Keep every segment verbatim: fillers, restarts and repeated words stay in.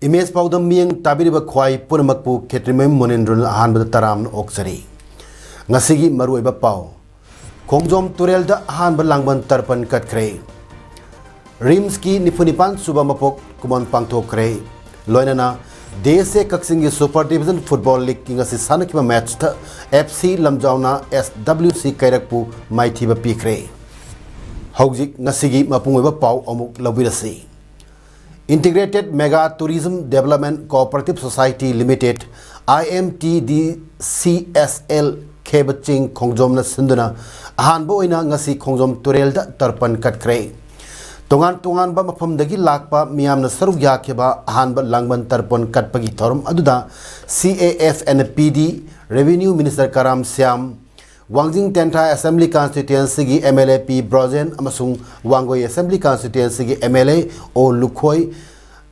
Image ꯄꯥꯎꯗꯝ ꯃꯤꯠꯌꯦꯡ ꯇꯥꯕꯤꯔꯤꯕ ꯈ꯭ꯋꯥꯏ ꯄꯨꯝꯅꯃꯛꯄꯨ ꯈꯦꯇ꯭ꯔꯤꯃꯌꯨꯝ ꯃꯣꯅꯦꯟꯗ꯭ꯔꯣꯅ ꯑꯍꯥꯟꯕꯗ ꯇꯔꯥꯝꯅ ꯑꯣꯛꯆꯔꯤ꯫ ꯉꯁꯤꯒꯤ ꯃꯔꯨꯑꯣꯏꯕ ꯄꯥꯎ꯫ ꯈꯣꯡꯖꯣꯝ ꯇꯨꯔꯦꯜꯗ ꯑꯍꯥꯟꯕ ꯂꯥꯡꯕꯟ ꯇꯔꯄꯟ ꯀꯠꯈ꯭ꯔꯦ꯫ ꯔꯤꯝꯁꯀꯤ ꯅꯤꯐꯨ ꯅꯤꯄꯥꯟ ꯁꯨꯕ ꯃꯄꯣꯛ ꯀꯨꯝꯑꯣꯟ ꯄꯥꯡꯊꯣꯛꯈ꯭ꯔꯦ꯫ ꯂꯣꯏꯅꯅ ꯗꯤ ꯑꯦꯁ ꯑꯦ ꯀꯛꯆꯤꯡꯒꯤ ꯁꯨꯄꯔ ꯗꯤꯚꯤꯖꯟ ꯐꯨꯠꯕꯣꯜ ꯂꯤꯒꯀꯤ ꯉꯁꯤ ꯁꯥꯟꯅꯈꯤꯕ ꯃꯦꯆꯇ ꯑꯦꯐ ꯁꯤ ꯂꯝꯖꯥꯎꯅ ꯑꯦꯁ ꯗꯕ꯭ꯂꯤꯎ ꯁꯤ ꯀꯩꯔꯛꯄꯨ ꯃꯥꯏꯊꯤꯕ ꯄꯤꯈ꯭ꯔꯦ꯫ ꯍꯧꯖꯤꯛ ꯉꯁꯤꯒꯤ ꯃꯄꯨꯡ ꯑꯣꯏꯕ ꯄꯥꯎ ꯑꯃꯨꯛ ꯂꯧꯕꯤꯔꯁꯤ꯫ Integrated Mega Tourism Development Cooperative Society Limited, I M T D C S L, ꯈꯦꯕ ꯆꯤꯡ ꯈꯣꯡꯖꯣꯝꯅ ꯁꯤꯟꯗꯨꯅ ꯑꯍꯥꯟꯕ ꯑꯣꯏꯅ ꯉꯁꯤ ꯈꯣꯡꯖꯣꯝ ꯇꯨꯔꯦꯜꯗ ꯇꯔꯄꯟ ꯀꯠꯈ꯭ꯔꯦ꯫ ꯇꯣꯉꯥꯟ ꯇꯣꯉꯥꯟꯕ ꯃꯐꯝꯗꯒꯤ ꯂꯥꯛꯄ ꯃꯤꯌꯥꯝꯅ ꯁꯔꯨꯛ ꯌꯥꯈꯤꯕ ꯑꯍꯥꯟꯕ ꯂꯥꯡꯕꯟ ꯇꯔꯄꯟ ꯀꯠꯄꯒꯤ ꯊꯧꯔꯝ ꯑꯗꯨꯗ C A F and P D, Revenue Minister Karam Shyam, Wangjing Tentha assembly ꯀꯟꯁꯇꯤꯇ꯭ꯋꯦꯟꯁꯤꯒꯤ M L A P Brojen ꯑꯃꯁꯨꯡ ꯋꯥꯡꯒꯣꯏ ꯑꯦꯁꯦꯝꯕ꯭ꯂꯤ ꯀꯟꯁꯇꯤꯇ꯭ꯋꯦꯟꯁꯤꯒꯤ M L A O Lukhoi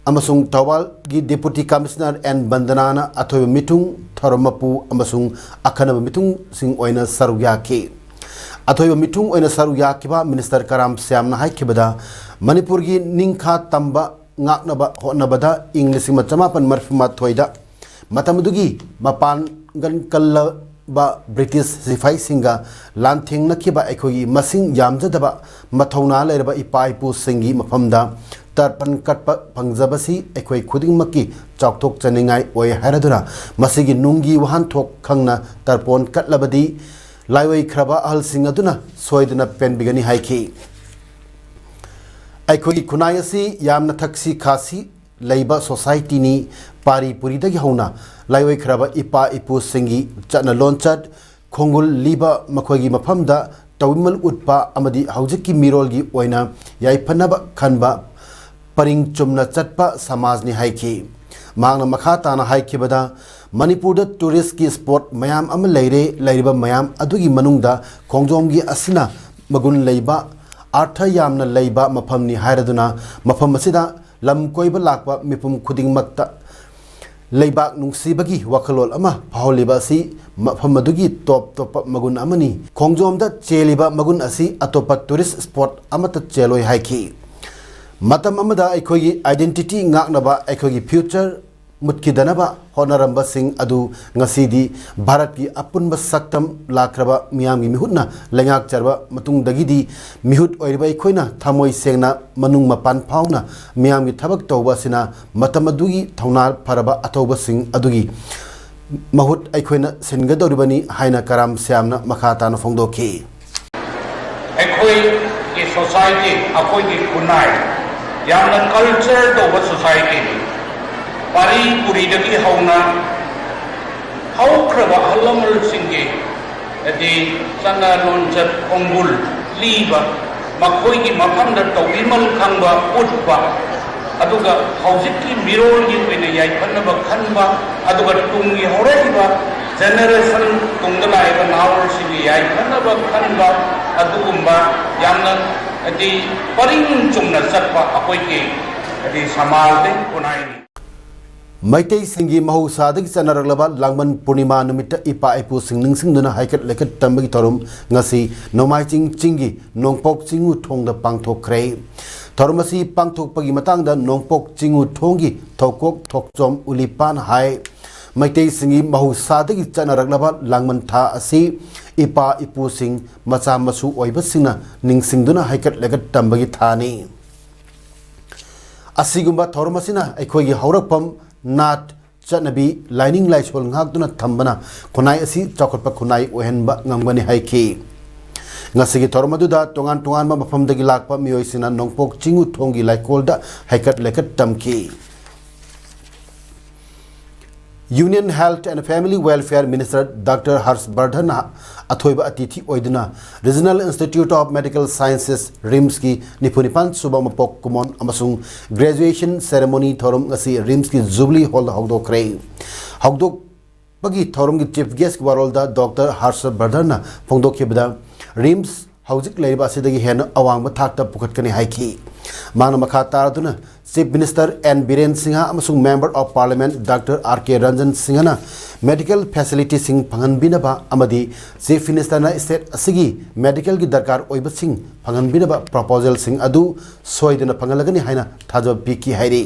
ꯑꯃꯁꯨꯡ ꯊꯧꯕꯥꯜꯒꯤ Deputy Commissioner N ꯕꯟꯗꯅꯥꯅ ꯑꯊꯣꯏꯕ ꯃꯤꯊꯨꯡ, ꯊꯧꯔꯝ ꯃꯄꯨ ꯑꯃꯁꯨꯡ ꯑꯈꯟꯅꯕ ꯃꯤꯊꯨꯡꯁꯤꯡ ꯑꯣꯏꯅ ꯁꯔꯨꯛ ꯌꯥꯈꯤ꯫ ꯑꯊꯣꯏꯕ ꯃꯤꯊꯨꯡ ꯑꯣꯏꯅ ꯁꯔꯨꯛ ꯌꯥꯈꯤꯕ ꯃꯤꯅꯤꯁꯇꯔ ꯀꯔꯥꯝ ꯁ꯭ꯌꯥꯝꯅ ꯍꯥꯏꯈꯤꯕꯗ, ꯃꯅꯤꯄꯨꯔꯒꯤ ꯅꯤꯡꯈꯥ ꯇꯝꯕ ꯉꯥꯛꯅꯕ ꯍꯣꯠꯅꯕꯗ ꯏꯪ ꯂꯤꯁꯤꯡ ꯑꯃ ꯆꯃꯥꯄꯟ ꯃꯔꯤꯐꯨ ꯃꯥꯊꯣꯏꯗ ꯃꯇꯝ ꯑꯗꯨꯒꯤ ꯃꯄꯥꯡꯒꯜ ꯀꯜꯂꯕ ꯕ꯭ꯔꯤꯇꯤꯁ ꯁꯤꯐꯥꯏꯁꯤꯡꯒ ꯂꯥꯟꯊꯦꯡꯅꯈꯤꯕ ꯑꯩꯈꯣꯏꯒꯤ ꯃꯁꯤꯡ ꯌꯥꯝꯖꯗꯕ ꯃꯊꯧꯅꯥ ꯂꯩꯔꯕ ꯏꯄꯥ ꯏꯄꯨꯁꯤꯡꯒꯤ ꯃꯐꯝꯗ ꯇꯔꯄꯟ ꯀꯠꯄ ꯐꯪꯖꯕꯁꯤ ꯑꯩꯈꯣꯏ ꯈꯨꯗꯤꯡꯃꯛꯀꯤ ꯆꯥꯎꯊꯣꯛꯆꯅꯤꯡꯉꯥꯏ ꯑꯣꯏ ꯍꯥꯏꯔꯗꯨꯅ, ꯃꯁꯤꯒꯤ ꯅꯨꯡꯒꯤ ꯋꯥꯍꯟꯊꯣꯛ ꯈꯪꯅ ꯇꯔꯄꯣꯟ ꯀꯠꯂꯕꯗꯤ ꯂꯥꯏꯑꯣꯏꯈ꯭ꯔꯕ ꯑꯍꯜꯁꯤꯡ ꯑꯗꯨꯅ ꯁꯣꯏꯗꯅ ꯄꯦꯟꯕꯤꯒꯅꯤ ꯍꯥꯏꯈꯤ꯫ ꯑꯩꯈꯣꯏꯒꯤ ꯈꯨꯟꯅꯥꯏ ꯑꯁꯤ ꯌꯥꯝꯅ ꯊꯛꯁꯤ ꯈꯥꯁꯤ ꯂꯩꯕ ꯁꯣꯁꯥꯏꯇꯤꯅꯤ꯫ ꯄꯥꯔꯤ ꯄꯨꯔꯤꯗꯒꯤ ꯍꯧꯅ ꯂꯥꯏꯑꯣꯏꯈ꯭ꯔꯕ ꯏꯄꯥ ꯏꯄꯨꯁꯤꯡꯒꯤ ꯆꯠꯅ ꯂꯣꯟꯆꯠ, ꯈꯣꯡꯒꯨꯜ ꯂꯤꯕ, ꯃꯈꯣꯏꯒꯤ ꯃꯐꯝꯗ ꯇꯧꯕꯤꯃꯜ ꯎꯠꯄ ꯑꯃꯗꯤ ꯍꯧꯖꯤꯛꯀꯤ ꯃꯤꯔꯣꯜꯒꯤ ꯑꯣꯏꯅ ꯌꯥꯏꯐꯅꯕ ꯈꯟꯕ ꯄꯔꯤꯡ ꯆꯨꯝꯅ ꯆꯠꯄ ꯁꯃꯥꯖꯅꯤ ꯍꯥꯏꯈꯤ꯫ ꯃꯍꯥꯛꯅ ꯃꯈꯥ ꯇꯥꯅ ꯍꯥꯏꯈꯤꯕꯗ, ꯃꯅꯤꯄꯨꯔꯗ ꯇꯨꯔꯤꯁꯀꯤ ꯁ꯭ꯄꯣꯠ ꯃꯌꯥꯝ ꯑꯃ ꯂꯩꯔꯦ꯫ ꯂꯩꯔꯤꯕ ꯃꯌꯥꯝ ꯑꯗꯨꯒꯤ ꯃꯅꯨꯡꯗ ꯈꯣꯡꯖꯣꯝꯒꯤ ꯑꯁꯤꯅ ꯃꯒꯨꯟ ꯂꯩꯕ, ꯑꯥꯔꯊ ꯌꯥꯝꯅ ꯂꯩꯕ ꯃꯐꯝꯅꯤ ꯍꯥꯏꯔꯗꯨꯅ ꯃꯐꯝ ꯑꯁꯤꯗ ꯂꯝ ꯀꯣꯏꯕ ꯂꯥꯛꯄ ꯃꯤꯄꯨꯝ ꯈꯨꯗꯤꯡꯃꯛꯇ ꯂꯩꯕꯥꯛ ꯅꯨꯡꯁꯤꯕꯒꯤ ꯋꯥꯈꯜꯂꯣꯟ ꯑꯃ ꯐꯥꯎꯍꯜꯂꯤꯕ ꯑꯁꯤ ꯃꯐꯝ ꯑꯗꯨꯒꯤ ꯇꯣꯞ ꯇꯣꯞꯄ ꯃꯒꯨꯟ ꯑꯃꯅꯤ꯫ ꯈꯣꯡꯖꯣꯝꯗ ꯆꯦꯜꯂꯤꯕ ꯃꯒꯨꯟ ꯑꯁꯤ ꯑꯇꯣꯞꯄ ꯇꯨꯔꯤꯁ ꯁ꯭ꯄꯣꯠ ꯑꯃꯠꯇ ꯆꯦꯜꯂꯣꯏ ꯍꯥꯏꯈꯤ꯫ ꯃꯇꯝ ꯑꯃꯗ ꯑꯩꯈꯣꯏꯒꯤ ꯑꯥꯏꯗꯦꯟꯇꯤꯇꯤ ꯉꯥꯛꯅꯕ, ꯑꯩꯈꯣꯏꯒꯤ ꯐ꯭ꯌꯨꯆꯔ ꯃꯨꯠꯈꯤꯗꯅꯕ ꯍꯣꯠꯅꯔꯝꯕꯁꯤꯡ ꯑꯗꯨ ꯉꯁꯤꯗꯤ ꯚꯥꯔꯠꯀꯤ ꯑꯄꯨꯟꯕ ꯁꯛꯇꯝ ꯂꯥꯛꯈ꯭ꯔꯕ ꯃꯤꯌꯥꯝꯒꯤ ꯃꯤꯍꯨꯠꯅ ꯂꯩꯉꯥꯛꯆꯔꯕ ꯃꯇꯨꯡꯗꯒꯤꯗꯤ ꯃꯤꯍꯨꯠ ꯑꯣꯏꯔꯤꯕ ꯑꯩꯈꯣꯏꯅ ꯊꯃꯣꯏ ꯁꯦꯡꯅ ꯃꯅꯨꯡ ꯃꯄꯥꯟ ꯐꯥꯎꯅ ꯃꯤꯌꯥꯝꯒꯤ ꯊꯕꯛ ꯇꯧꯕ ꯑꯁꯤꯅ ꯃꯇꯝ ꯑꯗꯨꯒꯤ ꯊꯧꯅꯥ ꯐꯔꯕ ꯑꯊꯧꯕꯁꯤꯡ ꯑꯗꯨꯒꯤ ꯃꯍꯨꯠ ꯑꯩꯈꯣꯏꯅ ꯁꯤꯟꯒꯗꯧꯔꯤꯕꯅꯤ ꯍꯥꯏꯅ ꯀꯔꯥꯝ ꯁ꯭ꯌꯥꯝꯅ ꯃꯈꯥ ꯇꯥꯅ ꯐꯣꯡꯗꯣꯛꯈꯤ꯫ ꯑꯩꯈꯣꯏꯒꯤ ꯁꯣꯁꯥꯏꯇꯤ, ꯑꯩꯈꯣꯏꯒꯤ ꯈꯨꯟꯅꯥꯏ ꯌꯥꯝꯅ ꯀꯜꯆꯔ ꯇꯧꯕ ꯁꯣꯁꯥꯏꯇꯤꯅꯤ꯫ ꯄꯥꯔꯤ ꯄꯨꯔꯤꯗꯒꯤ ꯍꯧꯅ ꯍꯧꯈ꯭ꯔꯕ ꯑꯍꯜ ꯂꯃꯟꯁꯤꯡꯒꯤ, ꯍꯥꯏꯗꯤ, ꯆꯠꯅ ꯂꯣꯟꯆꯠ ꯈꯣꯡꯒꯨꯜ ꯂꯤꯕ, ꯃꯈꯣꯏꯒꯤ ꯃꯐꯝꯗ ꯇꯧꯕꯤꯃꯜ ꯈꯪꯕ ꯎꯠꯄ, ꯑꯗꯨꯒ ꯍꯧꯖꯤꯛꯀꯤ ꯃꯤꯔꯣꯜꯒꯤ ꯑꯣꯏꯅ ꯌꯥꯏꯐꯅꯕ ꯈꯟꯕ, ꯑꯗꯨꯒ ꯇꯨꯡꯒꯤ ꯍꯧꯔꯛꯏꯕ ꯖꯦꯅꯦꯔꯦꯁꯟ, ꯇꯨꯡꯗ ꯂꯥꯛꯏꯕ ꯅꯍꯥꯔꯣꯜꯁꯤꯡꯒꯤ ꯌꯥꯏꯐꯅꯕ ꯈꯟꯕ, ꯑꯗꯨꯒꯨꯝꯕ ꯌꯥꯝꯅ, ꯍꯥꯏꯗꯤ, ꯄꯔꯤꯡ ꯆꯨꯝꯅ ꯆꯠꯄ ꯑꯩꯈꯣꯏꯒꯤ, ꯍꯥꯏꯗꯤ, ꯁꯃꯥꯖꯅꯤ, ꯈꯨꯟꯅꯥꯏꯅꯤ꯫ ꯃꯩꯇꯩꯁꯤꯡꯒꯤ ꯃꯍꯧꯁꯥꯗꯒꯤ ꯆꯠꯅꯔꯛꯂꯕ ꯂꯥꯡꯕꯟ ꯄꯨꯔꯅꯤꯃꯥ ꯅꯨꯃꯤꯠꯇ ꯏꯄꯥ ꯏꯄꯨꯁꯤꯡ ꯅꯤꯡꯁꯤꯡꯗꯨꯅ ꯍꯩꯀꯠ ꯂꯩꯀꯠ ꯇꯝꯕꯒꯤ ꯊꯧꯔꯝ ꯉꯁꯤ ꯅꯣꯡꯃꯥꯏꯖꯤꯡ ꯆꯤꯡꯒꯤ ꯅꯣꯡꯄꯣꯛ ꯆꯤꯡꯎ ꯊꯣꯡꯗ ꯄꯥꯡꯊꯣꯛꯈ꯭ꯔꯦ꯫ ꯊꯧꯔꯝ ꯑꯁꯤ ꯄꯥꯡꯊꯣꯛꯄꯒꯤ ꯃꯇꯥꯡꯗ ꯅꯣꯡꯄꯣꯛ ꯆꯤꯡꯎ ꯊꯣꯡꯒꯤ ꯊꯧꯀꯣꯛ ꯊꯣꯛꯆꯣꯝ ꯎꯂꯤꯄꯥꯟ ꯍꯥꯏ, ꯃꯩꯇꯩꯁꯤꯡꯒꯤ ꯃꯍꯧꯁꯥꯗꯒꯤ ꯆꯠꯅꯔꯛꯂꯕ ꯂꯥꯡꯕꯟ ꯊꯥ ꯑꯁꯤ ꯏꯄꯥ ꯏꯄꯨꯁꯤꯡ, ꯃꯆꯥ ꯃꯁꯨ ꯑꯣꯏꯕꯁꯤꯡꯅ ꯅꯤꯡꯁꯤꯡꯗꯨꯅ ꯍꯩꯀꯠ ꯂꯩꯀꯠ ꯇꯝꯕꯒꯤ ꯊꯥꯅꯤ꯫ ꯑꯁꯤꯒꯨꯝꯕ ꯊꯧꯔꯝ ꯑꯁꯤꯅ ꯑꯩꯈꯣꯏꯒꯤ ꯍꯧꯔꯛꯐꯝ, ꯅꯥꯠ, ꯆꯠꯅꯕꯤ, ꯂꯥꯏꯅꯤꯡ ꯂꯥꯏꯁꯣꯜ ꯉꯥꯛꯇꯨꯅ ꯊꯝꯕꯅ ꯈꯨꯟꯅꯥꯏ ꯑꯁꯤ ꯆꯥꯎꯈꯠꯄ ꯈꯨꯟꯅꯥꯏ ꯑꯣꯏꯍꯟꯕ ꯉꯝꯒꯅꯤ ꯍꯥꯏꯈꯤ꯫ ꯉꯁꯤꯒꯤ ꯊꯧꯔꯝ ꯑꯗꯨꯗ ꯇꯣꯉꯥꯟ ꯇꯣꯉꯥꯟꯕ ꯃꯐꯝꯗꯒꯤ ꯂꯥꯛꯄ ꯃꯤꯑꯣꯏꯁꯤꯡꯅ ꯅꯣꯡꯄꯣꯛ ꯆꯤꯡꯎ ꯊꯣꯡꯒꯤ ꯂꯥꯏꯀꯣꯜꯗ ꯍꯩꯀꯠ ꯂꯩꯀꯠ ꯇꯝꯈꯤ꯫ Union Health and Family Welfare Minister Doctor Harsh Vardhan ꯑꯊꯣꯏꯕ ꯑꯇꯤꯊꯤ ꯑꯣꯏꯗꯨꯅ Regional Institute of Medical Sciences, RIMSꯀꯤ ꯅꯤꯐꯨ ꯅꯤꯄꯥꯟ ꯁꯨꯕ ꯃꯄꯣꯛ ꯀꯨꯝꯑꯣꯟ ꯑꯃꯁꯨꯡ graduation ceremony ꯊꯧꯔꯝ ꯉꯁꯤ RIMSꯀꯤ Jubilee Hallꯗ ꯍꯧꯗꯣꯛꯈ꯭ꯔꯦ꯫ ꯍꯧꯗꯣꯛꯄꯒꯤ ꯊꯧꯔꯝꯒꯤ chief guestꯀꯤ ꯋꯥꯔꯣꯜꯗ Doctor Harsh Vardhanꯅ ꯐꯣꯡꯗꯣꯛꯈꯤꯕꯗ, RIMS ꯍꯧꯖꯤꯛ ꯂꯩꯔꯤꯕ ꯑꯁꯤꯗꯒꯤ ꯍꯦꯟꯅ ꯑꯋꯥꯡꯕ ꯊꯥꯛꯇ ꯄꯨꯈꯠꯀꯅꯤ ꯍꯥꯏꯈꯤ꯫ ꯃꯥꯅ ꯃꯈꯥ ꯇꯥꯔꯗꯨꯅ Chief Minister N Biren Singha ꯑꯃꯁꯨꯡ Member of Parliament Doctor R K Ranjan Singhꯅ medical facilityꯁꯤꯡ ꯐꯪꯍꯟꯕꯤꯅꯕ ꯑꯃꯗꯤ Chief Ministerꯅ state ꯑꯁꯤꯒꯤ medicalꯒꯤ ꯗꯔꯀꯥꯔ ꯑꯣꯏꯕꯁꯤꯡ ꯐꯪꯍꯟꯕꯤꯅꯕ proposalꯁꯤꯡ ꯑꯗꯨ ꯁꯣꯏꯗꯅ ꯐꯪꯍꯜꯂꯒꯅꯤ ꯍꯥꯏꯅ ꯊꯥꯖꯕ ꯄꯤꯈꯤ ꯍꯥꯏꯔꯤ꯫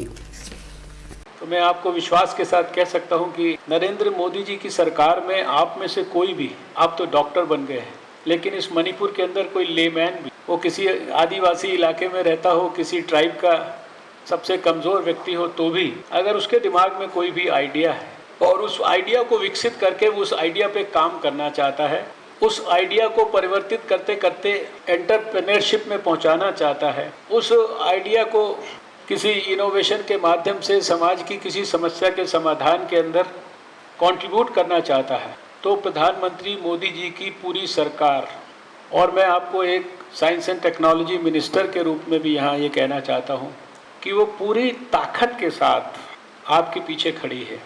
तो मैं आपको विश्वास के साथ कह सकता हूं कि नरेंद्र मोदी जी की सरकार में आप में से कोई भी, आप तो डॉक्टर बन गए हैं, लेकिन इस मणिपुर के अंदर कोई लेमैन भी, वो किसी आदिवासी इलाके में रहता हो, किसी ट्राइब का सबसे कमज़ोर व्यक्ति हो, तो भी अगर उसके दिमाग में कोई भी आइडिया है और उस आइडिया को विकसित करके वो उस आइडिया पे काम करना चाहता है, उस आइडिया को परिवर्तित करते करते एंटरप्रेन्योरशिप में पहुंचाना चाहता है, उस आइडिया को किसी इनोवेशन के माध्यम से समाज की किसी समस्या के समाधान के अंदर कंट्रीब्यूट करना चाहता है, तो प्रधानमंत्री मोदी जी की पूरी सरकार, और मैं आपको एक साइंस एंड टेक्नोलॉजी मिनिस्टर के रूप में भी यहाँ ये कहना चाहता हूँ कि वो पूरी ताकत के साथ आपके पीछे खड़ी है।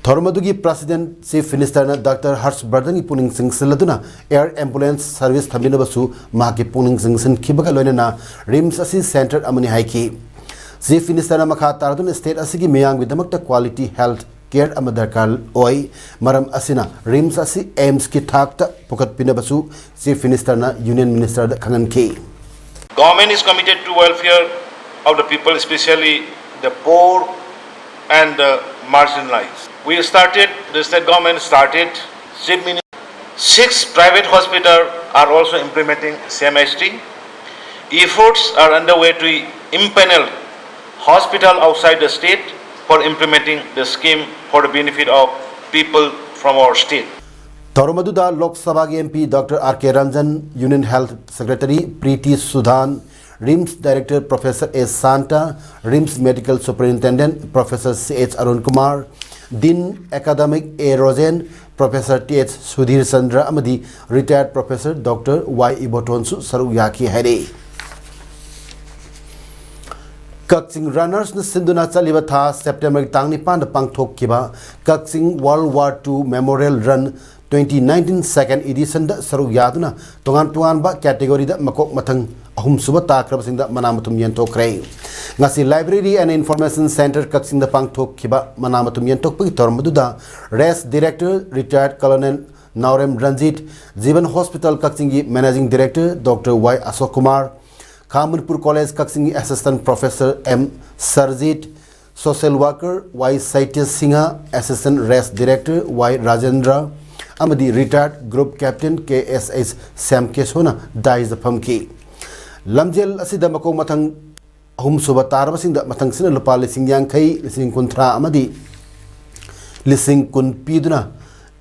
ꯊꯧꯔꯝ ꯑꯗꯨꯒꯤ President Chief Ministerꯅ Doctor Harsh Vardhanꯒꯤ ꯄꯨꯛꯅꯤꯡ ꯆꯤꯡꯁꯤꯜꯂꯗꯨꯅ air ambulance service ꯊꯝꯕꯤꯅꯕꯁꯨ ꯃꯍꯥꯛꯀꯤ ꯄꯨꯛꯅꯤꯡ ꯆꯤꯡꯁꯤꯟꯈꯤꯕꯒ ꯂꯣꯏꯅꯅ RIMS ꯑꯁꯤ centre ꯑꯃꯅꯤ ꯍꯥꯏꯈꯤ꯫ Chief Ministerꯅ ꯃꯈꯥ ꯇꯥꯔꯗꯨꯅ state ꯑꯁꯤꯒꯤ ꯃꯤꯌꯥꯝꯒꯤꯗꯃꯛꯇ quality health care ꯑꯃ ꯗꯔꯀꯥꯔ ꯑꯣꯏ, ꯃꯔꯝ ꯑꯁꯤꯅ RIMS ꯑꯁꯤ AIIMSꯀꯤ ꯊꯥꯛꯇ ꯄꯨꯈꯠꯄꯤꯅꯕꯁꯨ Chief Ministerꯅ Union Ministerꯗ ꯈꯪꯍꯟꯈꯤ꯫ Government is committed to welfare of the people, especially the poor and the marginalized. We started, the state government started, Chief Minister, six private hospitals are also implementing C M H T. Efforts are underway to impanel hospital outside the state for implementing the scheme for the benefit of people from our state. ꯊꯧꯔꯝ ꯑꯗꯨꯗ ꯂꯣꯛ ꯁꯚꯥꯒꯤ MP Doctor R K Ranjan, Union Health Secretary Preeti Sudhan, RIMS Director Professor S Santa, RIMS Medical Superintendent Professor C H Arun Kumar, Dean Academic A Rosen, Professor Th Sudhir Chandra ꯑꯃꯗꯤ Retired Professor Doctor Y Ibotonꯁꯨ ꯁꯔꯨꯛ ꯌꯥꯈꯤ ꯍꯥꯏꯔꯤ꯫ ꯀꯛꯆꯤꯡ Runnersꯅ ꯁꯤꯟꯗꯨꯅ ꯆꯠꯂꯤꯕ ꯊꯥ Septemberꯒꯤ ꯇꯥꯡ ꯅꯤꯄꯥꯟꯗ ꯄꯥꯡꯊꯣꯛꯈꯤꯕ ꯀꯛꯆꯤꯡ World War Two Memorial Run twenty nineteen second editionꯗ ꯁꯔꯨꯛ ꯌꯥꯗꯨꯅ ꯇꯣꯉꯥꯟ ꯇꯣꯉꯥꯟꯕ categoryꯗ ꯃꯀꯣꯛ ꯃꯊꯪ ꯑꯍꯨꯝꯁꯨꯕ ꯇꯥꯈ꯭ꯔꯕꯁꯤꯡꯗ ꯃꯅꯥ ꯃꯊꯨꯝ ꯌꯦꯟꯊꯣꯛꯈ꯭ꯔꯦ꯫ ꯉꯁꯤ Library and Information Centre ꯀꯛꯆꯤꯡꯗ ꯄꯥꯡꯊꯣꯛꯈꯤꯕ ꯃꯅꯥ ꯃꯊꯨꯝ ꯌꯦꯟꯊꯣꯛꯄꯒꯤ ꯊꯧꯔꯝ ꯑꯗꯨꯗ Race Director Retired Colonel ꯅꯥꯎꯔꯦꯝ ꯔꯟꯖꯤꯠ, Jeevan Hospital ꯀꯛꯆꯤꯡꯒꯤ Managing Director Doctor Y Ashok Kumar, ꯈꯥ ꯃꯅꯤꯄꯨꯔ College ꯀꯛꯆꯤꯡꯒꯤ Assistant Professor M Sarjit, Social Worker Y ꯁꯩꯇ꯭ꯌ Singh, Assistant Race Director Y Rajendra ꯑꯃꯗꯤ Retired Group Captain K S H Shyam ꯀꯦꯁꯣꯅ dais ꯐꯝꯈꯤ꯫ ꯂꯝꯖꯦꯜ ꯑꯁꯤꯗ ꯃꯀꯣꯛ ꯃꯊꯪ ꯑꯍꯨꯝꯁꯨꯕ ꯇꯥꯔꯕꯁꯤꯡꯗ ꯃꯊꯪꯁꯤꯅ ꯂꯨꯄꯥ ꯂꯤꯁꯤꯡ ꯌꯥꯡꯈꯩ, ꯂꯤꯁꯤꯡ ꯀꯨꯟꯊ꯭ꯔꯥ ꯑꯃꯗꯤ ꯂꯤꯁꯤꯡ ꯀꯨꯟ ꯄꯤꯗꯨꯅ